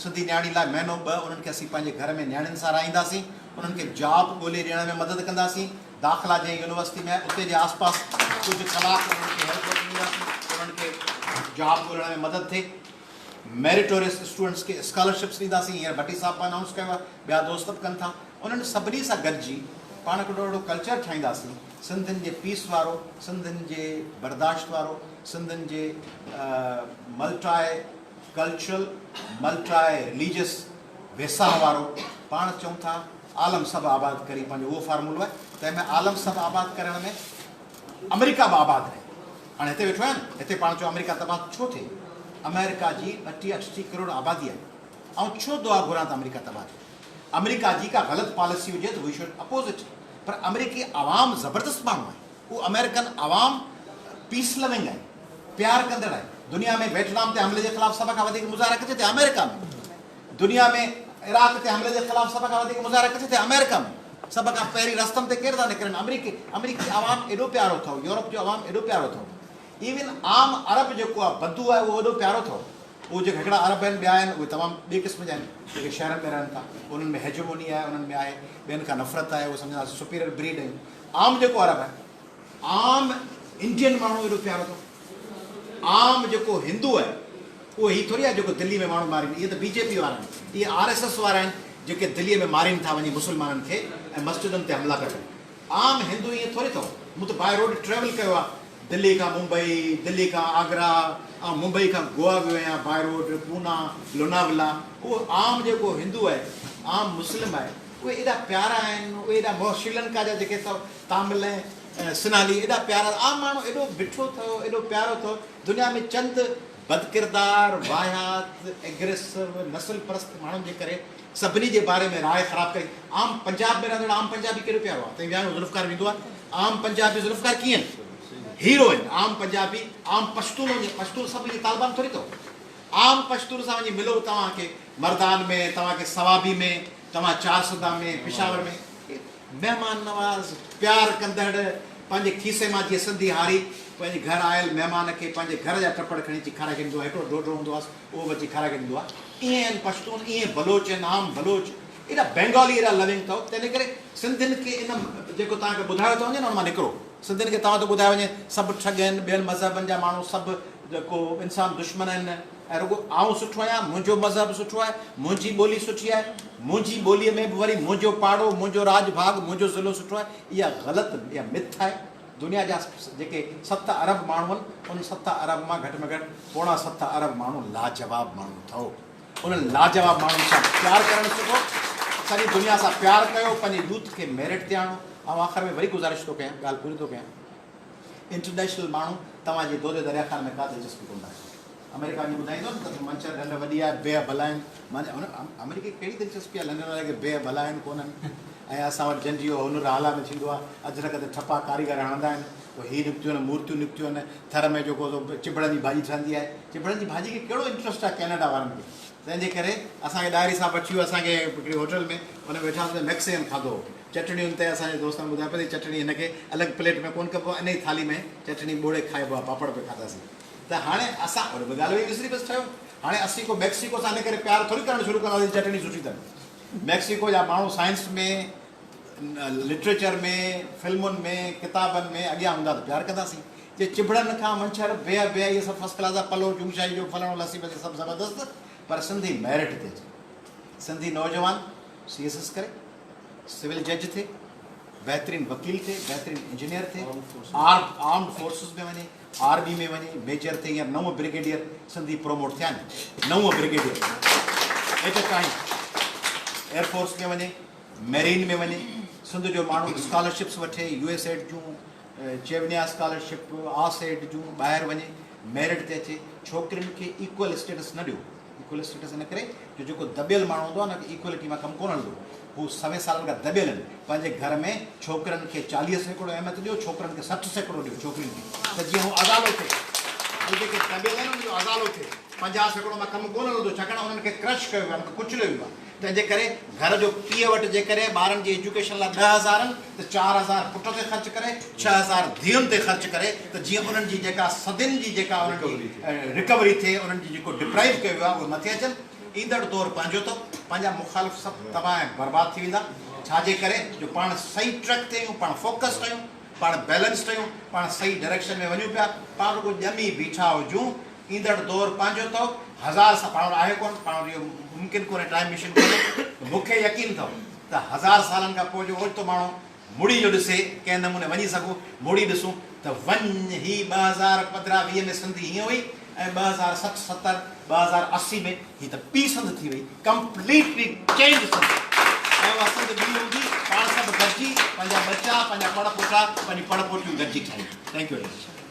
سنڌي نياڻي لاء مهينو ٻه انهن کي اسين پنهنجي گهر ۾ نياڻين سان رهائينداسين انهن کي جاب ڳولي ڏيڻ ۾ مدد ڪنداسين داخلا جنهن يونيورسٽي ۾ آهي اتي جي آس پاس ڪجهه ڪلاڪ انهن کي هيلپ ڏينداسين انهن کي جاب ڳولڻ ۾ مدد ٿئي ميريٽوريس اسٽوڊنٽس کي اسڪالرشپس ڏينداسين هينئر ڀٽي صاحب به انائونس ڪيو آهي ٻيا دوست به ڪن ٿا انهن سڀني سان گڏجي پاڻ هڪڙو اهڙو ڪلچر ٺاهينداسين سنڌين جي پيس وارو سنڌين جي برداشت وارو سنڌين جي ملٽائي ڪلچرل ملٽائي رليجس ويساهه وارو پاڻ چئون ٿا عالم سڀ آباد ڪري پنهنجو اهو فارمولو آهي تنهن ۾ عالم سڀ آباد ڪرڻ ۾ آمريڪا به آباد رهي. هاڻي هتي ويٺو آهيان نه، هتي پاڻ چئو آمريڪا تباهه ڇو ٿئي؟ آمريڪا جي 32 38 ڪروڙ آبادي آهي. آئون ڇو دعا گهران ته آمريڪا تباهه ٿئي؟ آمريڪا جي ڪا غلط پاليسي هجي ته وي should oppose it. پر آمريڪي عوام زبردست ماڻهو آهن. اهو آمريڪن عوام پيس لونگ آهن، پيار ڪندڙ آهن. دنيا ۾ ويٽنام تي حملي جي خلاف سڀ کان وڌيڪ مظاهرا ڪٿي ٿيا؟ آمريڪا ۾. دنيا ۾ عراق تي حملي جي خلاف سڀ کان وڌيڪ مظاهرا ڪٿي ٿيا؟ آمريڪا ۾. سڀ کان پهرين رستن تي ڪير ٿا نڪرن؟ آمريڪي آمريڪي عوام ايڏو پيارو اٿو، يورپ جو عوام ايڏو پيارو اٿو، ايون عام عرب جيڪو آهي بدو آهي اهو ايڏو پيارو اٿو. اهو جيڪي هڪڙا عرب آهن ٻيا آهن اهي تمام ٻئي قسم جا آهن جيڪي شهرن ۾ رهن ٿا انهن ۾ هيجموني آهي انهن ۾ آهي ٻين کان نفرت آهي اهي سمجهندا اسين سپيريئر بريڊ آهيون. عام جيڪو عرب آهي عام انڊين ماڻهو ايڏو پيارو اٿو. عام جيڪو هندو آهي اهو هي ٿوري آهي جيڪو دلي ۾ ماڻهو مارين اهي ته بي جي پي وارا آهن اهي آر ايس ايس وارا آهن جيڪي دلي ۾ مارين ٿا وڃي مسلمانن کي ۽ مسجدن تي حملا ٿا ڪن. عام هندو ائين ٿوري اٿو. مون ته باء روڊ ٽريول ڪيو آهي دلي کان ممبئي، دلي کان آگرا ۽ ممبئي کان گوا ويو آهيان باء روڊ، پونا، لوناولا. اهو عام جيڪو هندو آهي، عام مسلم آهي، اهي ايڏا پيارا آهن، اهي ايڏا مو شريلنڪا جا جيڪي اٿو تامل ۽ سنهالي ايڏا پيارا، عام ماڻهو ايڏو مٺو اٿو، ايڏو پيارو اٿو. دنيا ۾ چند بدڪردار، واهيات، ايگريسو، نسل پرست ماڻهن جي ڪري سڀني جي باري ۾ راء خراب ڪئي. عام پنجاب ۾ رهندڙ عام پنجابي ڪيڏو پيارو آهي. تنهن ويا آهيون ذوالفقار ويندو آهي. عام پنجابي ذوالفقار ڪيئن هيرو آهن. عام پنجابي عام پشتون وڃي پشتون سڀ ائين طالبان ٿوري اٿو. عام پشتون سان وڃي ملو توهان کي مردان ۾ توهان کي صوابي ۾ توهان چارسده ۾ پشاور ۾ مهمان نواز پيار ڪندڙ پنهنجي کيسي مان جيئن سنڌي هاري پنهنجي گهر آيل مهمان کي پنهنجي گهر جا ٽپڙ کڻي اچي کارائي ڇڏيندو آهي. هڪڙو ڍوڍو هوندو آهي اهو به اچي کارائي ڇڏيندو آهي. ائين آهن پشتون، ائين بلوچ آهن، عام بلوچ، ايڏا بينگالي ايڏا لونگ اٿو، تنهن ڪري سنڌين کي ان جيڪو توهان کي ٻڌايو ٿو وڃي نه ان مان نڪرو. سنڌين کي توهان ٿو ٻڌايو وڃي سڀ ٺڳ آهن، ٻين مذهبن جا ماڻهو سڀ جيڪو انسان دشمن آهن ۽ رڳو آئون سٺو آهيان، منهنجو مذهب سٺو آهي، منهنجي ٻولي سٺي آهي، منهنجي ٻوليء ۾ به وري منهنجو پاڙو، منهنجو راڄ ڀاڳ، منهنجو ضلعو سٺو آهي، اها غلط اها مٿ آهي. دنيا جا جيڪي 7 ارب ماڻهو آهن، ان 7 ارب مان گهٽ ۾ گهٽ 6.75 ارب ماڻهو لاجواب ماڻهو اٿئو. انهن لاجواب ماڻهن سان پيار ڪرڻ سکو، سڄي دنيا سان پيار ڪيو، پنهنجي يوٿ کي ميرٽ تي آڻو. آئون آخر ۾ وري گذارش ٿو ڪيان، ڳالهه پوري ٿو ڪيان، انٽرنيشنل ماڻهو توهان جي دودي دريا خان ۾ ڪا دلچسپي ڪونه ٿا رکن. آمريڪا وڃي ٻڌائيندو نه ته منڇر ڍنڍ وڏي آهي، بيهه ڀلا آهن. آمريڪا کي ڪهڙي دلچسپي آهي لنڊن واري کي بيهه ڀلا آهن ڪونهن. ۽ اسان وٽ جنڊ جو هنر هالا ۾ ٿيندو آهي، اجرڪ تي ٺپا ڪاريگر هڻندا آهن، پوء هي نڪتيون آهن، مورتيون نڪتيون آهن، ٿر ۾ جيڪو سو چڀڙن جي ڀاڄي ٺهندي آهي، چڀڙن جي ڀاڄي کي ڪهڙو انٽرسٽ آهي ڪئناڊا وارن کي، تنهن جي ڪري اسان کي ڏاهري صاحب وٺي ويو اسان کي هڪڙي هوٽل ۾ ان ۾ ويٺاسين ته ميڪسيڪن کاڌو هو، چٽڻين تي اسان جي دوستن ٻڌايو پئي ته چٽڻي هن کي الڳ پليٽ ۾ ڪونه ڪبو آهي، انهي ٿالهي ۾ چٽڻي ٻوڙي کائبو آهي، پاپڙ به کاڌاسين ته هاڻي اسان اهڙي به ڳالهه هئي وسري بس ٺهيو، هاڻي اسين ڪو ميڪسيڪو سان ان ڪري پيار ٿوري ڪرڻ شروع ڪنداسين چٽڻي سٺي اٿن. ميڪسيڪو جا ماڻهو سائنس ۾، لٽريچر ۾، فلمن ۾، ڪتابن ۾ اڳيان هوندا ته پيار ڪنداسين. جي چڀڙن کان منڇر، بيهه بيهه اهي سڀ فرسٽ ڪلاس آ، پلو، جومشاهي جو فلاڻو لسي بسي سڀ زبردست، پر سنڌي ميرٽ تي اچي. سنڌي نوجوان سي ايس ايس ڪري، سول جج ٿئي، بهترين وڪيل ٿئي، بهترين انجنيئر ٿئي، آرمڊ فورسز ۾ وڃي، آرمي ۾ وڃي ميجر ٿئي هينئر نو برگيڊيئر سنڌي پروموٽ ٿيا آهن نو brigadier at a time air force ۾ وڃي ميرين ۾ وڃي سنڌ جو ماڻهو اسڪالرشپس وٺي يو ايس ايڊ جون چيونيا اسڪالرشپ آس ايڊ جون ٻاهر وڃي ميرٽ تي اچي ڇوڪرين کي ايڪول اسٽيٽس نه ڏيو ايڪول اسٽيٽس ان ڪري جو جيڪو دٻيل ماڻهو هوندو آهي ان کي ايڪولٽي مان ڪم ڪونه هلندو. هو سوين سالن کان دٻيل آهن. پنهنجي گهر ۾ ڇوڪرن کي 40% اهميت ڏيو، ڇوڪرن کي 60% ڏيو ڇوڪرين کي ته جيئن هو ازالو ٿئي. هو جيڪي دٻيل آهن انهن جو ازالو ٿئي. 50% مان ڪم ڪونه هلندو ڇاڪاڻ انهن کي ڪرش ڪيو ويو آهي، انهن کي ڪچليو ويو آهي. تنهن جي ڪري گهر جو پيء وٽ جيڪڏهن ٻارن جي ايجوڪيشن لاء 10,000 آهن ته 4,000 پٽ تي خرچ ڪري، 6,000 ڌيئن تي خرچ ڪري ته جيئن انهن جي جيڪا صدين جي جيڪا انهن جي رڪوري ٿئي، انهن جي جيڪو ڊپرائيو ڪيو ويو آهي اهي مٿي اچن. ايندڙ دور پنهنجو اٿو، پنهنجا مخالف سڀ تباهه ۽ برباد ٿي ويندا، ڇا جي ڪري جو پاڻ صحيح ٽريڪ تي آهيون، پاڻ فوڪسڊ آهيون، پاڻ بيلنسڊ آهيون، پاڻ صحيح ڊائريڪشن ۾ وڃون پيا، پاڻ رڳو ڄمي بيٺا هجون، ايندڙ دور پنهنجو اٿو، هزار سال پاڻ وٽ آهي ڪونه، پاڻ وٽ اهو ممڪن ڪونهي، ٽائيم مشين ڪونهي، مون کي يقين اٿو ته هزار سالن کان پوء جو اوچتو ماڻهو مڙي جو ڏسي، ڪنهن نموني وڃي سگهون، مڙي ڏسون ته وڃ هي 2015 20 ۾ سنڌ هيئن هئي ۽ 2060 70 2080 ۾ هي ته ٻي سنڌ ٿي وئي، ڪمپليٽلي چينج سنڌ ۽ اها سنڌ ٻي هوندي، پاڻ سڀ گڏجي پنهنجا ٻچا، پنهنجا پڙ پوٽا، پنهنجون پڙ پوٽيون گڏجي ٺاهيون. Thank you very much.